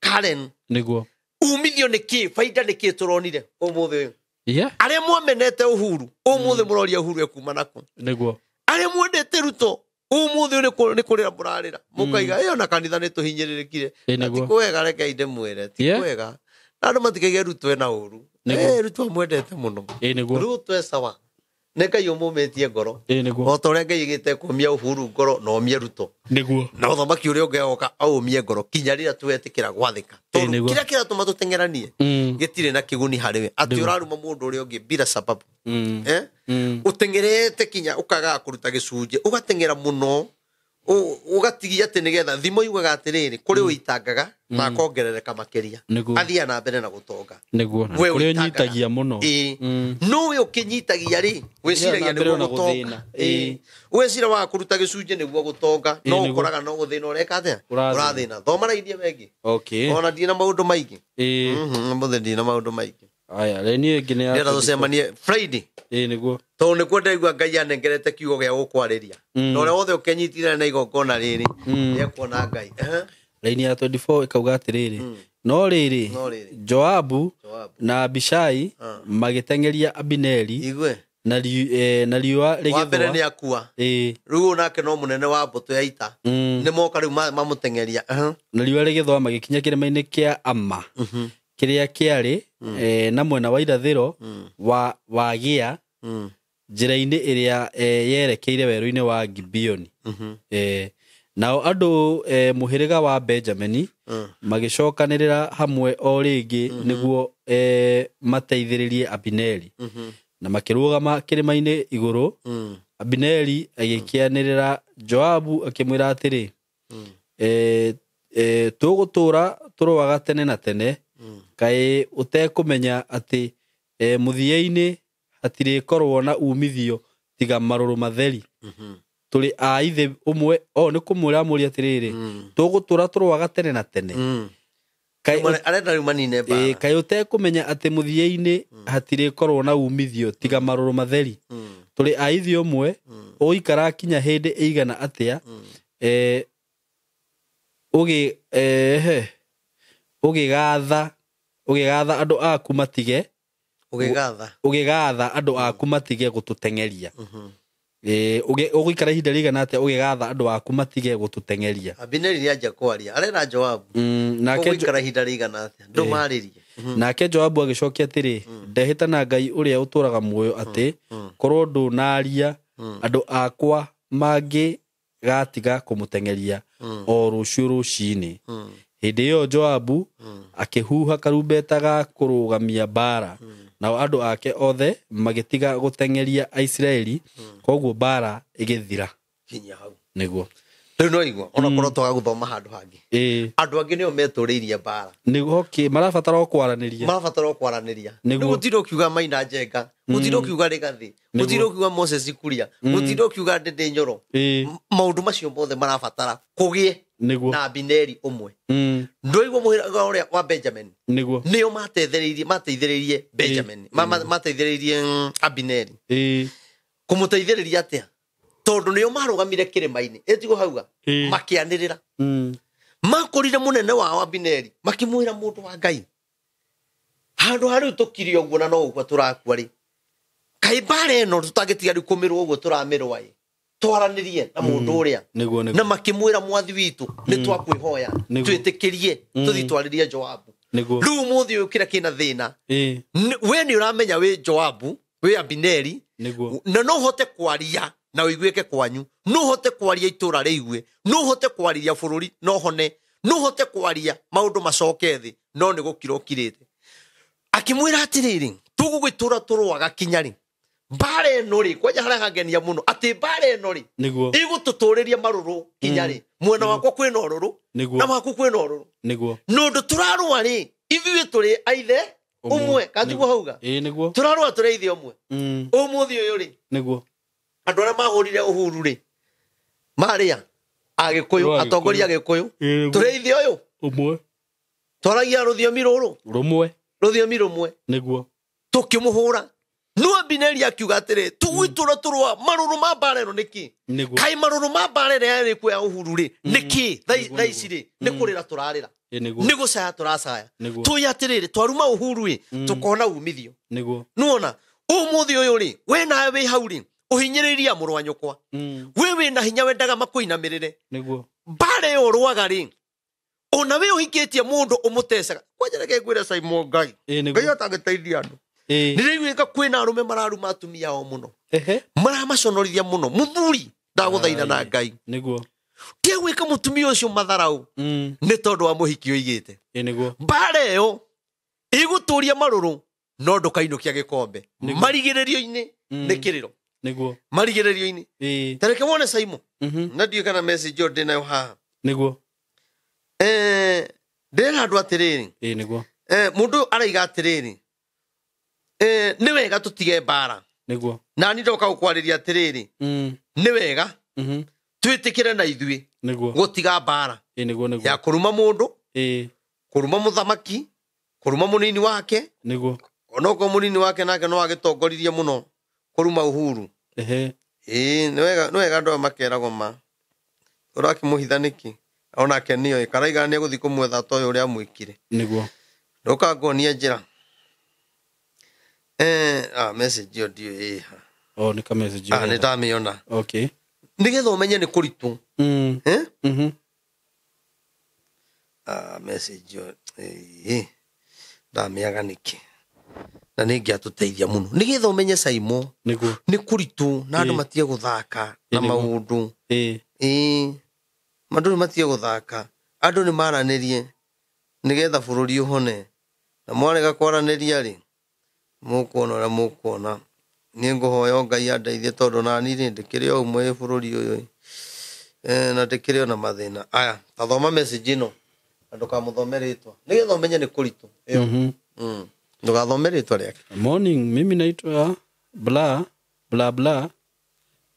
Karen. Nĩguo. Umithio nĩ kĩ? Baida nĩ kĩ tũronire ũmũthĩ ũyũ? Yeah. Arĩa mwamenete Uhuru, ũmũthĩ mũroria Uhuru ekuma nakũ? Nĩguo. Arĩa mwendete Ruto, ũmũthĩ nĩ kũrĩra mũrarĩra. Mũkaiga, ĩyo na kanitha nĩ tũhinyĩrĩrĩkire. Na ti kwega, reke ndĩmwĩre, ti kwega. Na andũ matikaige Ruto ena ũru. Ruto amwendete mũno. Nĩguo. Ruto e sawa. Nĩ Ngai ũmũmĩtie ngoro. Nĩguo. O ta ũrĩa Ngai aigĩte kũũmia Uhuru ngoro na omie Ruto. Nĩguo. Na ũthamaki ũrĩa ũngĩ agoka aũmie ngoro kinya rĩrĩa twetĩkĩra gwathĩka. Tondũ kĩrĩa kĩratũma tũteng'eranie gĩtirĩ na kĩguni harĩ we. Atĩ ũraruma mũndũ ũrĩa ũngĩ bila sababu. Ũteng'erete kinya ũkagaga kũruta gĩcunjĩ, ũgateng'era mũno, ũgatigia atĩ nĩgetha thimo yugaga atĩrĩrĩ, kũrĩ ũitangaga na akongerereka makĩria. Athiaga na mbere na gũtonga. Nĩguo. Kũrĩ ũnyitagia mũno. No we ũkĩnyitagia rĩ, wĩciragia nĩguo gũtonga. Wĩcira wa kũruta gĩcunjĩ nĩguo gũtonga, no ũkoraga no gũthĩna ũreka atĩa? Ũrathĩna. Thoma rainia wengĩ. Ona ndirĩ na maũndũ maingĩ. Ũmũthĩ ndirĩ na maũndũ maingĩ. Aya, rĩu ĩngĩ nĩ ya Ndĩrenda tũcemanie Friday. Nĩguo. Tondũ nĩkuo ndaigua Ngai anengerete kiugo gĩa gũkwarĩria. Na ũrĩa wothe ũkenyitithania na igongona rĩrĩ, nĩekuona Ngai. Raini ya 24 ĩkauga atĩrĩrĩ, no rĩrĩ, Joabu na Abishai magĩteng'eria Abineri. Igue. Na riũa rĩgĩthũa. Wa mbere nĩ akua. Rĩu nake no mũnene wa mbũtũ ya ita. Nĩ moka rĩu mamũteng'eria. Na riũa rĩgĩthũa magĩkinya kĩrĩma-inĩ kĩa Ama. Kĩrĩa kĩarĩ na mwena wa irathĩro wa Gĩa njĩra-inĩ ĩrĩa yerekeire werũ-inĩ wa Gibeoni. Nao andũ mũhĩrĩga wa Benjamini magĩcokanĩrĩra hamwe o rĩngĩ nĩguo mateithĩrĩrie Abineri. Na makĩrũgama kĩrĩma-inĩ igũrũ. Abineri agĩkĩanĩrĩra Joabu akĩmwĩra atĩrĩ, tũgũtũũra tũrũaga tene na tene, kaĩ ũtekũmenya atĩ mũthia-inĩ hatirĩkorwo na umithio tiga marũrũ matheri. Tũrĩ a ithe ũmwe. Nĩ kũmwĩra amũria atĩrĩrĩ, tũgũtũũra tũrũaga tene na tene. Arenda rĩu manine mbara. Kaĩ ũtekũmenya atĩ mũthia-inĩ hatirĩkorwo na umithio tiga marũrũ matheri. Tũrĩ a ithe ũmwe, ũgũikara kinya hĩndĩ ĩigana atĩa, ũgĩgatha andũ aku matige, Ũgĩgatha. ũgĩgatha andũ aku matige gũtũteng'eria. Ũgũikara ihinda rĩigana atĩa ũgĩgatha andũ aku matige gũtũteng'eria? Abineri nĩanjia kwaria arera Joabu. Nake ũgũikara ihinda rĩigana atĩa ndũmarĩrie. Nake Joabu agĩcokia atĩrĩ, ndehĩta na Ngai ũrĩa ũtũũraga muoyo atĩ korwo ndũnaria andũ akwa mangĩgatiga kũmũteng'eria o rũciũ rũcinĩ. Hĩndĩ ĩyo Joabu akĩhuha karumbeta ga kũrũgamia mbara, nao andũ ake othe magĩtiga gũteng'eria Aisiraeli, koguo mbara ĩgĩthira. Kinyia hau. Nĩguo. Rĩu no igua onakorwo twaga gũthoma handũ hangĩ. Andũ angĩ nĩo metũrĩirie mbara. Nĩguo, okay, marabatara o kwaranĩria. Marabatara o kwaranĩria. Nĩguo. Rĩu gũtirĩ ũkiuga Maina Njenga, gũtirĩ ũkiuga Rigathĩ, gũtirĩ ũkiuga Moses Kuria, gũtirĩ ũkiuga Ndĩndĩ Nyoro. Maũndũ macio mothe marabatara kũgĩe Nĩguo. na Abineri ũmwe. Ndũigua mũhĩrĩga ũrĩa wa Benjamin. Nĩguo. Nĩo mateithĩrĩirie Benjamin. Mateithĩrĩirie Abineri. Kũmũteithĩrĩria atĩa? Tondũ nĩo marũgamire kĩrĩma-inĩ. Ĩtiguo hauga? Makĩanĩrĩra. Makorire mũnene wao Abineri, makĩmwĩra mũndũ wa Ngai, handũ ha rĩu tũkire ũguo na no ũguo tũrakua rĩ, kaĩ mbara ĩno tũtangĩtiga rĩu kũmĩrũa ũguo tũramĩrũa ĩ, twaranĩrie na mũndũ ũrĩa. Nĩguo, nĩguo. Na makĩmwĩra mwathi witũ, nĩ twakwĩhoya, twĩtĩkĩrie, tũthiĩ twarĩrie Joabu. Nĩguo. Rĩu ũmũthĩ ũyũ kĩrĩa kĩna thĩna, we nĩ ũramenya wĩ Joabu, wĩ Abineri, Nĩguo. na no ũhote kwaria na ũiguĩke kwanyu, no ũhote kwaria itũra rĩigue, no ũhote kwaria bũrũri no hone, no ũhote kwaria maũndũ macoke thĩ, no nĩ gũkira ũkirĩte. Akĩmwĩra atĩrĩrĩ, tũgũgĩtũra tũrũaga kinya rĩ, mbara ĩno rĩ, kwanja harĩa hangenia mũno, atĩ mbara ĩno rĩ, Nĩguo. ĩgũtũtũrĩria marũrũ kinya rĩ, mwena wakwa kwĩna ũrũrũ, Nĩguo. na waku kwĩna ũrũrũ. Nĩguo. Nũndũ tũrarũa rĩ, ithuĩ tũrĩ aithe ũmwe, katiguo hauga? Nĩguo. Tũrarũa tũrĩ aithe ũmwe. Ũmũthĩ ũyũ rĩ, Nĩguo. andũ arĩa mahũrire Uhuru rĩ, marĩa Agĩkũyũ, atongoria Agĩkũyũ, tũrĩ aithe ũyũ ũmwe, twaragia rũthiomi rũrũ rũmwe, rũthiomi rũmwe, nĩguo tũkĩmũhũra. No Abineri akiuga atĩrĩ, tũgũitũra tũrũa marũrũ ma mbara ĩno nĩkĩ? Nĩguo. Kaĩ marũrũ ma mbara ĩrĩa yarĩ kuo ya Uhuru rĩ, nĩkĩ? Thaa ici rĩ, nĩ kũrĩra tũrarĩra, Nĩguo. nĩ gũcaya tũracaya. Nĩguo. Tũĩ atĩrĩrĩ, twaruma Uhuru rĩ, tũkona umithio. Nĩguo. Nĩwona ũmũthĩ ũyũ rĩ, we nawe wĩ hau rĩ, ũhinyĩrĩirie mũrũ wa nyũkwa. We wĩna hinya wendaga makũinamĩrĩre. Nĩguo. Mbara ĩyo ũrũaga rĩ, ona we ũhikĩtie mũndũ ũmũtecaga. Kwanja reke ngwĩre Simon Ngai. Nĩguo. Ngai atangĩteithia andũ. Nĩrĩiguĩka kwĩna arũme mararuma atumia ao mũno. Maramaconorithia mũno. Mũthuri ndagũthaitha na Ngai. Nĩguo. Tiga gwĩka mũtumia ũcio matharaũ nĩ tondũ wa mũhiki ũigĩte. Nĩguo. Mbara ĩyo ĩgũtũria marũrũ no ndũkainũkia gĩkombe. Marigĩrĩrio-inĩ nĩ kĩrĩro. Nĩguo. Marigĩrĩrio-inĩ. Ta reke wone Simon. Na ndiũĩ kana message ĩyo ndĩ nayo haha. Nĩguo. Ndĩrera andũ atĩrĩrĩ. Nĩguo. Mũndũ araiga atĩrĩrĩ, nĩ wega tũtige mbara. Nĩguo. Na niĩ ndoka gũkwarĩria atĩrĩrĩ, nĩ wega twĩtĩkĩre na ithuĩ Nĩguo. gũtiga mbara. Nĩguo, nĩguo. Ya kũruma mũndũ, kũruma mũthamaki, kũruma mũnini wake. Nĩguo. Onokorwo mũnini wake nake no agĩtongoririe mũno kũruma Uhuru. Nĩ wega, nĩ wega andũ aya makeragwo ma. Ũrakĩmũhitha nĩkĩ? Onake nĩoĩ, karaiga nĩegũthiĩ kũmwetha ta ũyũ ũrĩa amwĩkire. Nĩguo. Ndũkangonie njĩra. Message ĩyo ndiũĩ ĩha. Oh, nĩ ka message ĩyo. Nĩ ndamĩona. Okay. Nĩgetha ũmenye nĩ kũritũ. Message ĩyo, ndamĩaga nĩkĩ? Na nĩ ĩngĩatũteithia mũno. Nĩgetha ũmenye Simon, Nĩguo. nĩ kũritũ na andũ matige gũthaka na maũndũ. Andũ nĩ matige gũthaka. Andũ nĩ maranĩrie nĩgetha bũrũri ũhone. Na mwarega kwaranĩria rĩ, mũkuona ũrĩa mũkuona. Niĩ ngũhoya Ngai andeithie tondũ nani rĩ, ndĩkĩrĩ o ũmwe bũrũri ũyũ. Na ndĩkĩrĩ o na mathĩna. Aya, ta thoma message ĩno. Na ndũkamũthome rĩtwa. Nĩgetha ũmenye nĩ kũritũ. Ĩyo. Ndũgathome rĩtwa rĩake. Morning, mimi naitwa bla bla bla.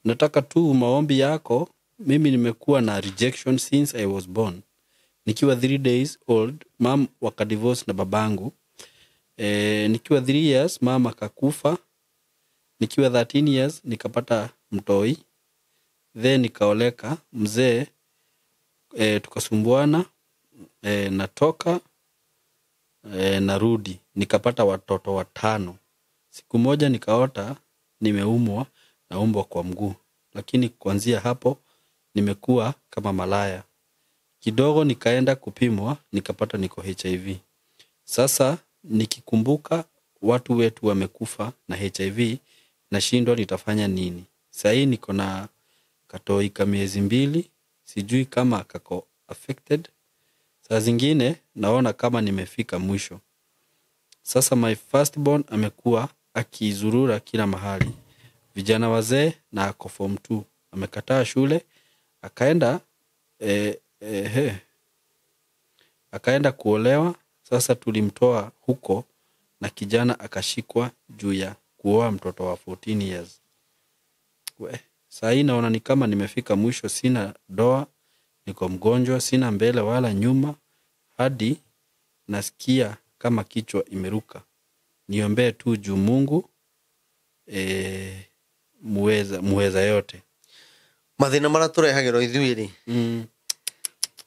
Nataka tu maombi yako. Mimi nimekuwa na rejection since I was born. Nikiwa 3 days old, mom wakadivorce na babangu. Nikiwa 3 years, mama akakufa. Nikiwa 13 years, nikapata mtoi. Then nikaoleka, mzee, tukasumbuana, natoka, narudi. Nikapata watoto 5. Siku moja nikaota, nimeumwa na umbwa kwa mguu. lakini kuanzia hapo nimekuwa kama malaya. Kidogo nikaenda kupimwa, nikapata niko HIV. Sasa nikikumbuka watu wetu wamekufa na HIV, nashindwa nitafanya nini. Sahii niko na katoi ka miezi 2, sijui kama kako affected. Saa zingine naona kama nimefika mwisho. Sasa my firstborn amekuwa akizurura kila mahali, vijana wazee, na ako form 2. Amekataa shule, akaenda akaenda kuolewa. Sasa tulimtoa huko na kijana akashikwa juu ya kuoa mtoto wa 14 years. We, saa hii naona ni kama nimefika mwisho, sina doa, niko mgonjwa, sina mbele wala nyuma, hadi nasikia kama kichwa imeruka. Niombee tu juu Mungu muweza yote. Mathina maria turehagirwo ithuĩ rĩ,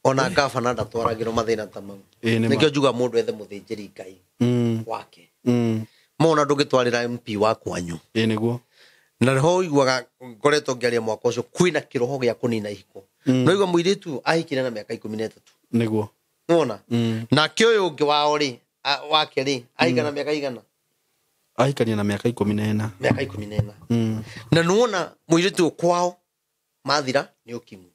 ona gabana ndatwaragĩrwo mathĩna ta mau. Ĩĩ, nĩ ma. Nĩkĩo njuga mũndũ ethe mũthĩnjĩri Ngai wake. Mona ndũngĩtwarĩra MP wa kwanyu. Ĩĩ nĩguo. Na nĩho ũiguaga ngoretwo ngĩaria mwaka ũcio kwĩna kĩroho gĩa kũnina ihiko. No igua mũirĩtu ahikire na mĩaka 13. Nĩguo. Nĩwona? Nake ũyũ ũngĩ wao rĩ, wake rĩ, ahika na mĩaka igana? Ahikania na mĩaka 14. Mĩaka 14. Na nĩwona mũirĩtu ũyũ kwao mathira nĩ ũkimwi.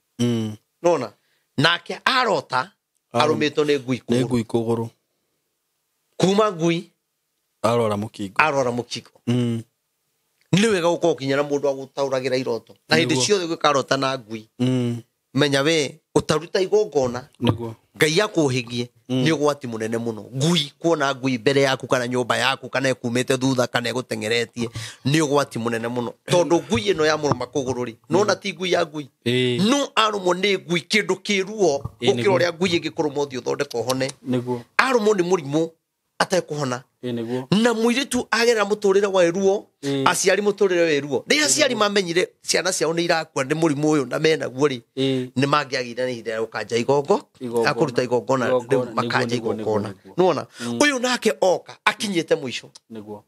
Nĩwona? Nake arota arũmĩtwo nĩ ngui Nĩ kũgũrũ. ngui kũgũrũ. Kuma ngui Arora mũkingo. Arora mũkingo. Nĩ wega gũkorwo kinya na mũndũ wa gũtaũragĩra iroto. Na hĩndĩ ciothe gwĩkarota na ngui, menya we ũtaruta igongona Nĩguo. Ngai akũhĩgie, nĩ ũgwati mũnene mũno. Ngui, kuona ngui mbere yaku kana nyũmba yaku kana ĩkumĩte thutha kana ĩgũteng'eretie nĩ ũgwati mũnene mũno, tondũ ngui ĩno ya mũrũma kũgũrũ rĩ, nona ti ngui ya ngui, no arũmwo nĩ ngui kĩndũ kĩruo Ĩĩ, gũkĩra nĩguo. ũrĩa ngui ĩngĩkũrũma ũthiĩ ũthondeke ũhone. Nĩguo. Arũmwo nĩ mũrimũ atekũhona. Ĩĩ nĩguo. Na mũirĩtu agerera mũtũrĩre wa ruo, aciari mũtũrĩre wa ruo, rĩrĩa aciari mamenyire ciana ciao nĩ irakua nĩ mũrimũ ũyũ na menaguo rĩ, nĩ mangĩagĩire na ihinda rĩa gũkanja igongo Igongona. akũruta igongona rĩu Igongona, makanja nĩguo, nĩguo, igongona. nĩguo. Nĩwona ũyũ nake oka akinyĩte mũico, Nĩguo.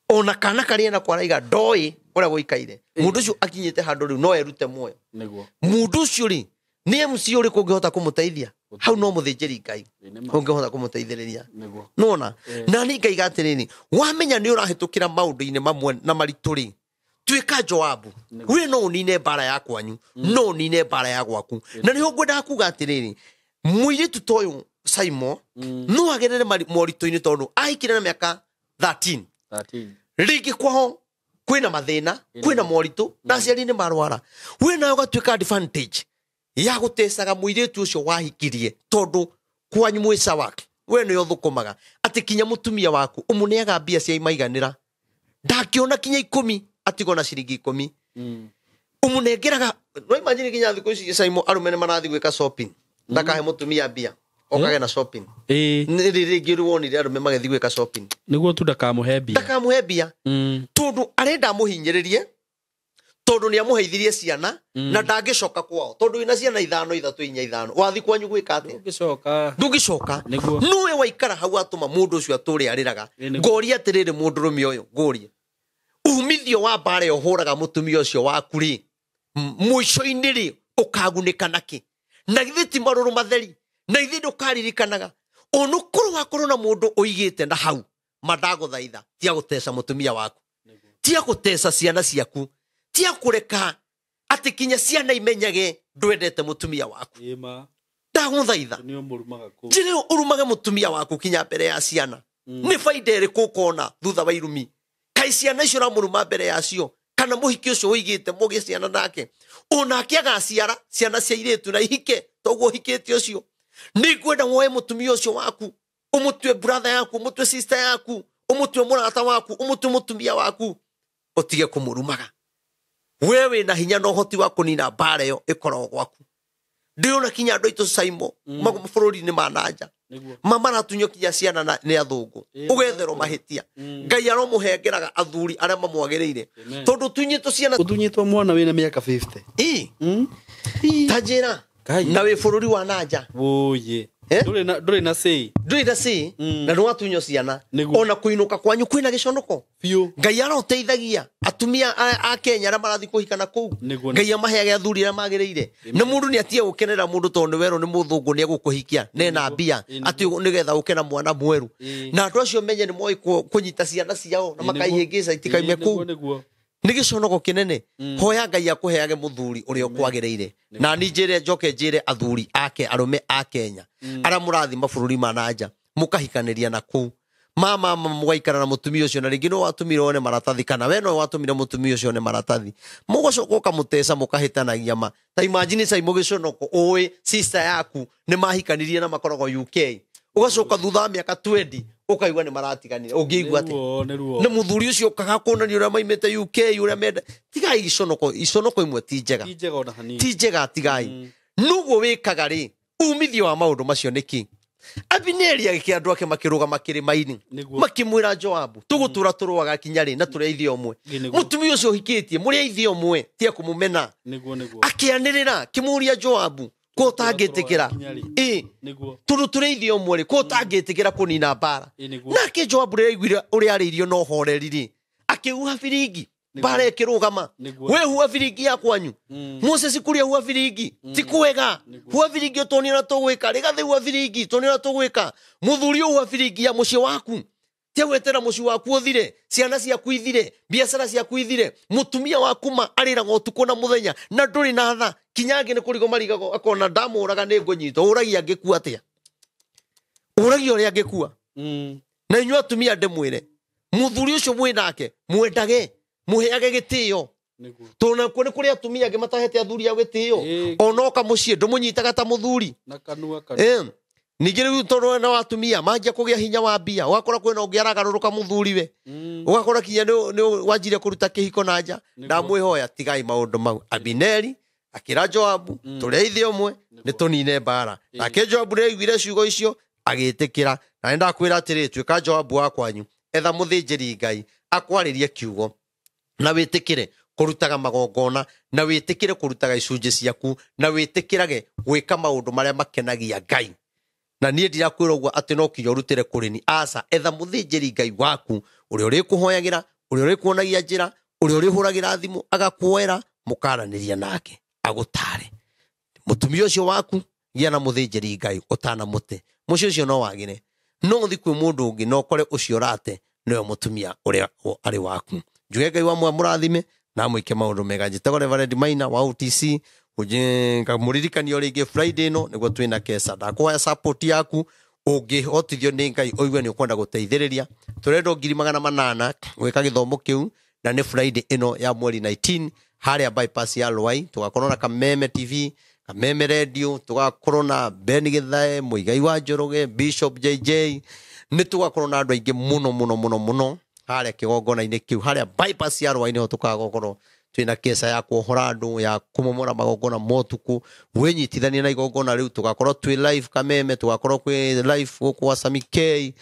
ona kana karĩa nako araiga ndoĩ ũrĩa gũikaire. Mũndũ ũcio akinyĩte handũ rĩu no erute muoyo. Nĩguo. Mũndũ ũcio rĩ, nĩ MC ũrĩkũ ũngĩhota kũmũteithia hau? No mũthĩnjĩri Ngai Ĩĩ nĩ ma. ũngĩhota kũmũteithĩrĩria. Nĩguo. Nona na nĩ ngaiga atĩrĩrĩ, wamenya nĩ ũrahĩtũkĩra maũndũ-inĩ mamwe na maritũ rĩ, tuĩka Joabu. We no ũnine mbara ya kwanyu, no ũnine mbara ya gwaku. Na nĩho ngwendaga kuga atĩrĩrĩ, mũirĩtu ta ũyũ Simon no agerere moritũ-inĩ tondũ ahikire na mĩaka 13. 13. Rĩngĩ kwao kwĩna mathĩna, kwĩna moritũ, na aciari nĩ marwara. We nawe ũgatuĩka advantage ya gũtecaga mũirĩtu ũcio wahikirie, tondũ kwanyu mwĩ sawa, we nĩwe ũthũkũmaga, atĩ kinya mũtumia waku ũmũneaga mbia cia maiganĩra, ndangĩona kinya 10 atigwo na ciringi 10. Ũmũnengeraga. No imagine kinya thikũ ici, Simon, arũme nĩ marathiĩ gwĩka shopping, ndakahe mũtumia mbia okage na shopping. Nĩ rĩ rĩngĩ ũrĩ wonire arũme magĩthiĩ gwĩka shopping? Nĩguo tu ndakamũhe mbia. Ndakamũhe mbia, tondũ arenda amũhinyĩrĩrie, tondũ nĩ amũheithirie ciana na ndangĩcoka kwao, tondũ wĩna ciana 5, 3, 4, 5, wathi kwanyu gwĩka atĩa? Ndũngĩcoka. Ndũngĩcoka. Nĩguo. Nũwe waikara hau atũma mũndũ ũcio atũre arĩraga. Ĩ, nĩguo. Ngoria atĩrĩrĩ, mũndũrũme ũyũ, ngũrie, umithio wa mbara ĩyo ũhũraga mũtumia ũcio waku rĩ, mũico-inĩ rĩ, ũkagunĩka nakĩ? Na githĩ ti marũrũ matheri? Na githĩ ndũkaririkanaga onokorwo wakorwo na mũndũ ũigĩte na hau mandagũthaitha, tia gũteca mũtumia waku, tia gũteca ciana ciaku, tia kũreka atĩ kinya ciana imenyage ndwendete mũtumia waku. Ĩĩ ma. Ndagũthaitha. Nĩ ũmũrumaga kũu. Njĩra ĩyo ũrumage mũtumia waku kinya mbere ya ciana, nĩ baida ĩrĩkũ ũkona thutha wa irumi? Kaĩ ciana icio ũramũruma mbere yacio, kana mũhiki ũcio ũigĩte mũgĩe ciana nake, onake agaciara ciana cia irĩtu na ihike toguo ũhikĩte ũcio? Nĩ ngwenda woe mũtumia ũcio waku, ũmũtue brother yaku, ũmũtue sister yaku, ũmũtue mũrata waku, ũmũtue mũtumia waku, ũtige kũmũrumaga. We wĩna hinya na ũhoti wa kũnina mbara ĩyo ĩkoragwo gwaku. Ndĩrona kinya andũ aitũ, Simon, mabũrũri-inĩ ma nanja Nĩguo. mamaratunywo kinya ciana nĩ athũngũ, Ĩĩ, ũgetherwo mahĩtia. Ngai aromũhengeraga athuri arĩa mamwagĩrĩire, Amen. tondũ tunyĩtwo ciana. Ũtunyĩtwo mwana wĩna mĩaka 50. Ĩ, ta njĩra Ngai. na wĩ bũrũri wa nanja. Wũyĩ. Eh? Ndũrĩ na say. Ndũrĩ na say na nĩ watunywo ciana. Nĩguo. Ona kũinũka kwanyu kwĩna gĩconoko. Biũ. Ngai aroteithagia atumia a Kenya arĩa marathiĩ kũhikana kũu. Nĩguo. Ngai amaheage athuri arĩa magĩrĩire. Na mũndũ nĩ atige gũkenera mũndũ tondũ nĩ werwo nĩ mũthũngũ nĩ egũkũhikia nena mbia atĩ nĩgetha ũke na mwana mwerũ. Na andũ acio menye nĩ moĩ kũnyita ciana ciao na makaihĩngĩca itikaime kũu. Nĩguo. Nĩ gĩconoko kĩnene. Hoya Ngai akũheage mũthuri ũrĩa ũkwagĩrĩire. Na niĩ njĩre njoke njĩre athuri ake arũme a Kenya arĩa mũrathiĩ mabũrũri ma na nja mũkahikanĩria na kũu. Mama mũgaikara na mũtumia ũcio na rĩngĩ nĩwe watũmire one maratathi kana we nowe watũmire mũtumia ũcio one maratathi. Mũgacoka ũkamũteca mũkahĩtanagia ma. Ta imagine cai mũgĩconoko ũĩ sister yaku nĩ mahikanirie na makoragwo UK. Ũgacoka thutha wa mĩaka 20 ũkaigua nĩ maratiganire. Ũngĩigua atĩa? Nĩ ruo. Na mũthuri ũcio ũkaga kuonania ũrĩa maimĩte UK ũrĩa menda. Tigai iconoko, iconoko imwe ti njega. Ti njega ona hanini. Ti njega tigai. Nũguo wĩkaga rĩ, umithio wa maũndũ macio nĩ kĩ? Abineri agĩkĩra andũ ake makĩrũgama kĩrĩma-inĩ. Nĩguo. Makĩmwĩra Joabu, tũgũtũra tũrũaga kinya rĩ na tũrĩ a ithe ũmwe. Nĩguo. Mũtumia ũcio ũhikĩtie, mũrĩ a ithe ũmwe, tiga kũmũmena. Nĩguo, nĩguo. Akĩanĩrĩra, kĩmũria Joabu, ko ũtangĩtĩkĩra? Kinya rĩ? Ĩ. Nĩguo. Tondũ tũrĩ ithe ũmwe rĩ, ko ũtangĩtĩkĩra kũnina mbara? Ĩ, nĩguo. Nake Joabu rĩrĩa aiguire ũrĩa arĩirio na ũhoreri rĩ, akĩhuha biringi. Mbara ĩkĩrũgama. Nĩguo. We huha biringi ya kwanyu. Moses kũrĩa huha biringi. Ti kwega. Nĩguo. Huha biringi ũtuonie ũrĩa tũgwĩka. Rĩgathĩ huha biringi, tuonie ũrĩa tũgwĩka. Mũthuri ũyũ huha biringi ya mũciĩ waku. Tia gwetera mũciĩ waku ũthire, ciana ciaku ithire, biacara ciaku ithire, mũtumia waku ma arĩraga ũtukũ na mũthenya na ndũrĩ na tha. Kinya angĩ nĩ kũrigwo marigagwo akona ndamũraga nĩ ngũnyitwo. Ũragia angĩkua atĩa? Ũragia ũrĩa angĩkua. Na inyuĩ atumia ndĩmwĩre, mũthuri ũcio mwĩ nake mwendage, mũheage gĩtĩo. Nĩguo. Tondũ nakuo nĩ kũrĩ atumia angĩ matahete athuri ao gĩtĩo. Ĩ. Ona oka mũciĩ ndũmũnyitaga ta mũthuri. Na kanua kanua. Ningĩ rĩu tondũ na atumia manjia kũgĩa hinya wa mbia, ũgakora kwĩna ũngĩ aragarũrũka mũthuri we. Ũgakora kinya nĩ wanjire kũruta kĩhiko na nja. Nĩguo. Ndamwĩhoya tigai maũndũ mau. Abineri akĩra Joabu, tũrĩ a ithe ũmwe, nĩ tũnine mbara. Nake Joabu nĩ aiguire ciugo icio agĩtĩkĩra. Na nĩ ndakwĩra atĩrĩ, tuĩka Joabu wa kwanyu, etha mũthĩnjĩri Ngai akwarĩrie kiugo na wĩtĩkĩre kũrutaga magongona, na wĩtĩkĩre kũrutaga icunjĩ ciaku, na wĩtĩkĩrage gwĩka maũndũ marĩa makenagia Ngai. Na niĩ ndirakwĩra ũguo atĩ no kinya ũrutĩre kũrĩni. Aca, etha mũthĩnjĩri Ngai waku ũrĩa ũrĩkũhoyagĩra, ũrĩa ũrĩkuonagia njĩra, ũrĩa ũrĩhũragĩra thimũ agakuoera, mũkaranĩria nake agũtare. Mũtumia ũcio waku gĩa na mũthĩnjĩri Ngai ũtanamũte. Mũciĩ ũcio no wagĩre, no ũthiĩ kwĩ mũndũ ũngĩ na ũkore ũcio ũrate nĩwe mũtumia ũrĩa arĩ waku. Njuge Ngai wa mũrathime na mwĩke maũndũ mega. Njĩtagwo Reverend Maina wa OTC. Ngamũririkania rĩngĩ Friday ĩno nĩguo twĩna keca. Ndakũhoya support yaku, ũngĩhotithio nĩ Ngai ũigue nĩ ũkwenda gũteithĩrĩria. Tũrendwo 800,000 gwĩka gĩthomo kĩu, na nĩ Friday ĩno ya mweri 19 harĩa bypass ya Ruai. Tũgakorwo na Kameme TV, Kameme Radio, tũgakorwo na Ben Githae, Muigai wa Njoroge, Bishop JJ. Nĩ tũgakorwo na andũ aingĩ mũno mũno mũno mũno harĩa kĩgongona-inĩ kĩu, harĩa bypass ya Ruai nĩho tũgakorwo twĩna keca ya kuohora andũ, ya kũmomora magongona motukũ. Wĩnyitithanie na igongona rĩu, tũgakorwo twĩ live Kameme, tũgakorwo kwĩ live gũkũ gwa Sami K,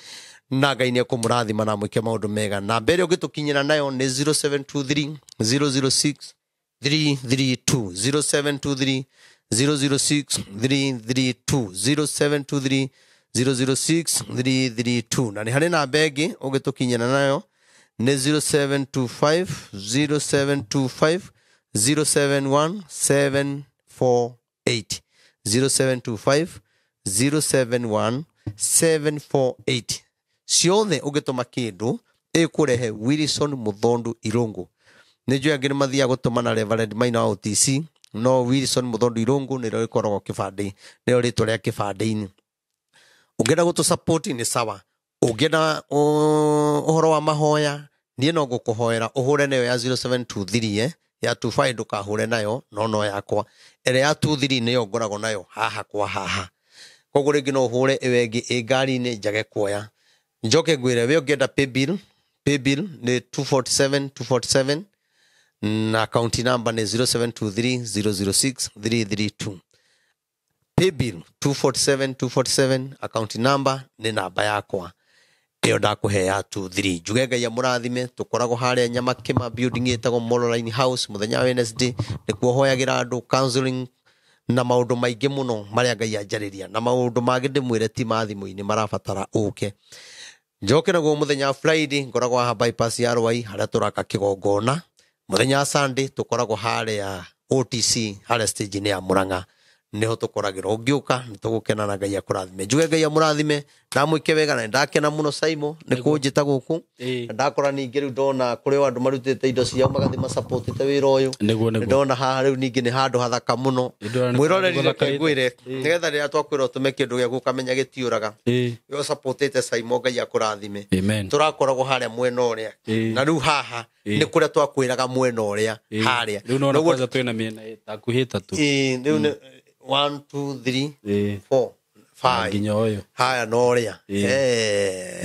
na Ngai nĩ ekũmũrathima na amwĩke maũndũ mega. Na mbere ũngĩtũkinyĩra nayo nĩ 0723 006 332, 0723 006 332, 0723 006 332. Na nĩ harĩ namba ĩngĩ ũngĩtũkinyĩra nayo nĩ 0725 0725 071 748, 0725 071 748. Ciothe ũngĩtũma kĩndũ ĩkũrehe Wilson Muthondu Irungu. Nĩ njũĩ angĩ nĩ mathiaga gũtũma na Reverend Maina wa OTC, no Wilson Muthondu Irungu nĩrĩo rĩkoragwo kĩbandĩ, nĩrĩo rĩtwa rĩa kĩbandĩ-inĩ. Ũngĩenda gũtũ support nĩ sawa. Ũngĩenda ũhoro wa mahoya, niĩ no ngũkũhoera ũhũre nayo ya 0723, ya 25 ndũkahũre nayo, no no yakwa. Ĩrĩa ya 23 nĩyo ngoragwo nayo haha kwa haha. Koguo rĩngĩ no ũhũre ĩyo ĩngĩ ĩ ngari-inĩ njage kuoya. Njoke ngwĩre we ũngĩenda paybill, paybill nĩ 247 247 na account number nĩ 0723 006 332. Paybill 247 247, account number nĩ namba yakwa. Ĩyo ndakũhe ya 23. Njuge Ngai amũrathime. Tũkoragwo harĩa Nyamakĩma building ĩtagwo Mololine House mũthenya wa Wednesday, nĩkuo hoyagĩra andũ counseling Na maũndũ maingĩ mũno marĩa Ngai anjarĩria, na maũndũ mangĩ ndĩmwĩre ti ma thimũ-inĩ, marabatara ũke. Njoke naguo mũthenya wa Friday ngoragwo haha bypass ya Rwai harĩa tũraka kĩgongona. Mũthenya wa Sunday tũkoragwo harĩa OTC, harĩa stage-inĩ ya Murang'a, niho tũkoragĩrwo. Ũngĩũka nĩ tũgũkena na Ngai akũrathime. Njuge Ngai amũrathime na amwĩke wega, na nĩndakena mũno Saimo nĩ kũnjĩta gũkũ. Na ndakora ningĩ rĩu ndona kũrĩ o andũ marutĩte indo ciao magathiĩ macapotĩte wĩra ũyũ. Nĩguo. Ndona haha rĩu ningĩ nĩ handũ hathaka mũno. Ndĩrona nĩ Mwĩroreri kũndũ reke gũthakarĩte. ngwĩre, nĩgetha rĩrĩa twakwĩra ũtũme kĩndũ gĩaku ũkamenya gĩtiũraga. We ũcapotĩte Saimo, Ngai akũrathime. Amen. Tũrakoragwo harĩa mwena ũrĩa. Na rĩu haha nĩ kũrĩa twakwĩraga mwena ũrĩa harĩa. Rĩu nona Noguo- kwanza twĩna mĩena takuhĩ ĩtatũ. Rĩu nĩ 1 2 3 4 5 Nginya ũyũ. Haya na ũrĩa.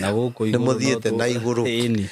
Na gũkũ Nĩ igũrũ mũthiĩte no na igũrũ. Ĩni.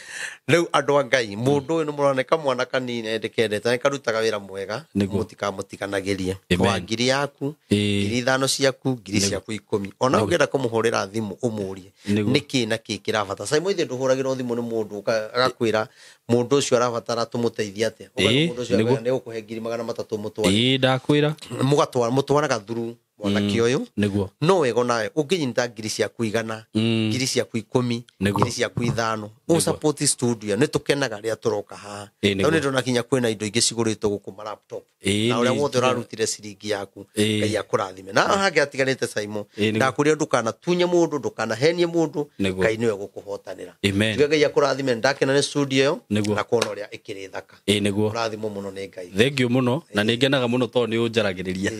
Rĩu andũ a Ngai, mũndũ ũyũ nĩ mũroneka mwana kanini ndĩkendete, nĩ karutaga wĩra mwega. Nĩguo. Mũtikamũtiganagĩrie. Amen. Wa ngiri yaku, ngiri 5 ciaku, ngiri ciaku 10. Ona ũngĩenda kũmũhũrĩra thimũ ũmũrie Nĩguo. nĩkĩ na kĩ kĩrabata. Saimo ithe ndũhũragĩrwo thimũ nĩ mũndũ agakwĩra mũndũ ũcio arabatara tũmũteithie atĩa. Ũkauga mũndũ ũcio Nĩguo. nĩ gũkũhe ngiri 300 mũtware. Ndakwĩra. Mũgatwara, mũtwaraga through mwanake ũyũ. Nĩguo. No wega nawe ũngĩnyita ngiri ciaku 100, ngiri ciaku 10, Nĩguo. ngiri ciaku 5, ũsupport studio. Nĩ tũkenaga rĩrĩa tũroka haha. Nĩguo. Tondũ nĩ ndona kinya kwĩna indo ingĩ cigũrĩtwo gũkũ ma laptop. Na ũrĩa wothe ũrarutire ciringi yaku, Ngai akũrathime. Na haha hangĩ hatiganĩte Saimo, Nĩguo. ndakwĩrire ndũkanatunye mũndũ, ndũkanahenie mũndũ, Nĩguo. Ngai nĩwe gũkũhotanĩra. Amen. Tuge Ngai akũrathime. Ndakena nĩ studio ĩyo Nĩguo. na kuona ũrĩa ĩkĩrĩ thaka. Nĩguo. Ũrathimwo mũno nĩ Ngai. Thank you mũno, na nĩ ngenaga mũno tondũ nĩ ũnjaragĩrĩria.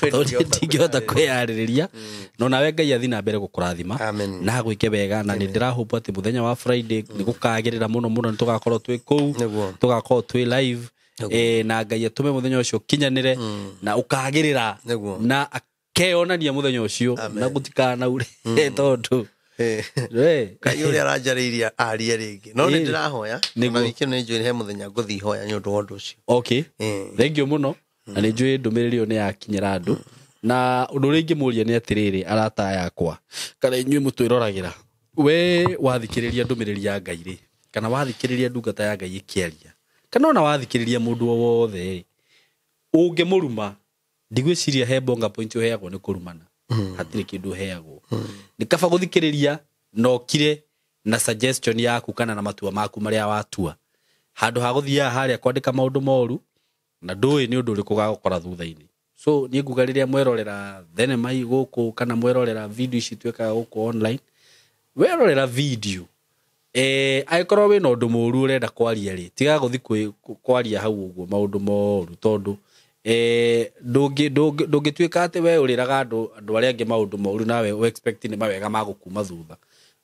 Tondũ ndingĩhota kwĩyarĩrĩria. No nawe Ngai athiĩ na mbere gũkũrathima. Amen. Na agwĩke wega, na nĩ ndĩrahũmbwo atĩ mũthenya wa Friday nĩ gũkagĩrĩra mũno mũno, nĩ tũgakorwo twĩ kũu, Nĩguo. tũgakorwo twĩ live. Na Ngai atũme mũthenya ũcio ũkinyanĩre na ũkagĩrĩra Nĩguo. na akeyonania mũthenya ũcio na gũtikanaure tondũ we Ngai ũrĩa aranjarĩirie arie rĩngĩ. No nĩ ndĩrahoya. Nĩguo. Na wiki nĩ njũĩ he mũthenya ngũthiĩ hoya nĩ ũndũ wa ũndũ ũcio. Okay. Thank you mũno, na nĩ njũĩ ndũmĩrĩri ĩyo nĩ yakinyĩra andũ. Na ũndũ ũrĩa ingĩmũria nĩ atĩrĩrĩ, arata yakwa kana inyuĩ mũtwĩroragĩra, we wathikĩrĩria ndũmĩrĩri ya Ngai rĩ, kana wathikĩrĩria ndungata ya Ngai ĩkĩaria, kana ona wathikĩrĩria mũndũ o wothe rĩ, ũngĩmũruma, ndigwĩciria he bonga point ũheagwo nĩ kũrumana. Hatirĩ kĩndũ ũheagwo. Nĩ kaba gũthikĩrĩria na ũkire na suggestion yaku kana na matua maku marĩa watua, handũ ha gũthiaga harĩa kwandĩka maũndũ moru na ndũĩ nĩ ũndũ ũrĩkũ ũgagũkora thutha-inĩ. So niĩ nguga rĩrĩa mwerorera thenema ii gũkũ kana mwerorera video ici twĩkaga gũkũ online, werorera video, angĩkorwo wĩna ũndũ mũru ũrenda kwaria rĩ, tiga gũthiĩ kwaria hau ũguo maũndũ moru, tondũ ndũngĩtuĩka atĩ we ũrĩraga andũ arĩa angĩ maũndũ moru nawe ũ expect nĩ mawega magũkuma thutha.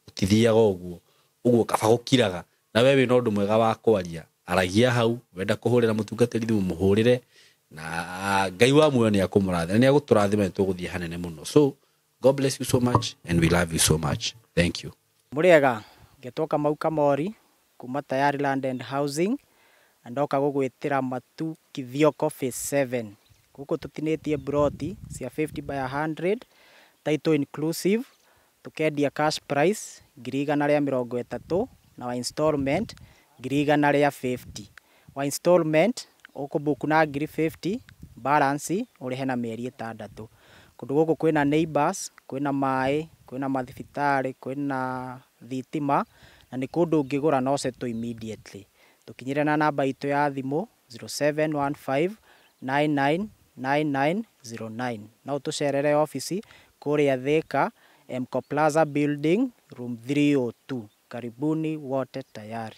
Ũtithiaga ũguo. Ũguo kaba gũkiraga. Na we wĩna ũndũ mwega wa kwaria, aragia hau, wenda kũhũrĩra mũtungatĩri thimũ mũhũrĩre, na Ngai wa muoyo nĩ akũmũrathima, nĩ agũtũrathima, nĩ tũgũthiĩ hanene mũno. So God bless you so much and we love you so much. Thank you. Mũrĩega, ngetwo Kamau Kamori kuma Tayari Land and Housing, na ndoka gũgwĩtĩra Matu Kithioko Phase 7. Gũkũ tũtinĩtie broti cia 50 by 100, title inclusive, tũkendia cash price 130,000 na wa installment 150,000. Wa installment ũkũbook na 50,000, balance ũrĩhe na mĩeri 6. Kũndũ gũkũ kwĩna neighbors, kwĩna maĩ, kwĩna mathibitarĩ, kwĩna thitima, na nĩ kũndũ ũngĩgũra na ũsettle immediately. Tũkinyĩre na namba itũ ya thimũ 0715 999909. No ũtũcerere obici kũrĩa Thika, Mco Plaza Building, room 302. Karibuni wote tayari.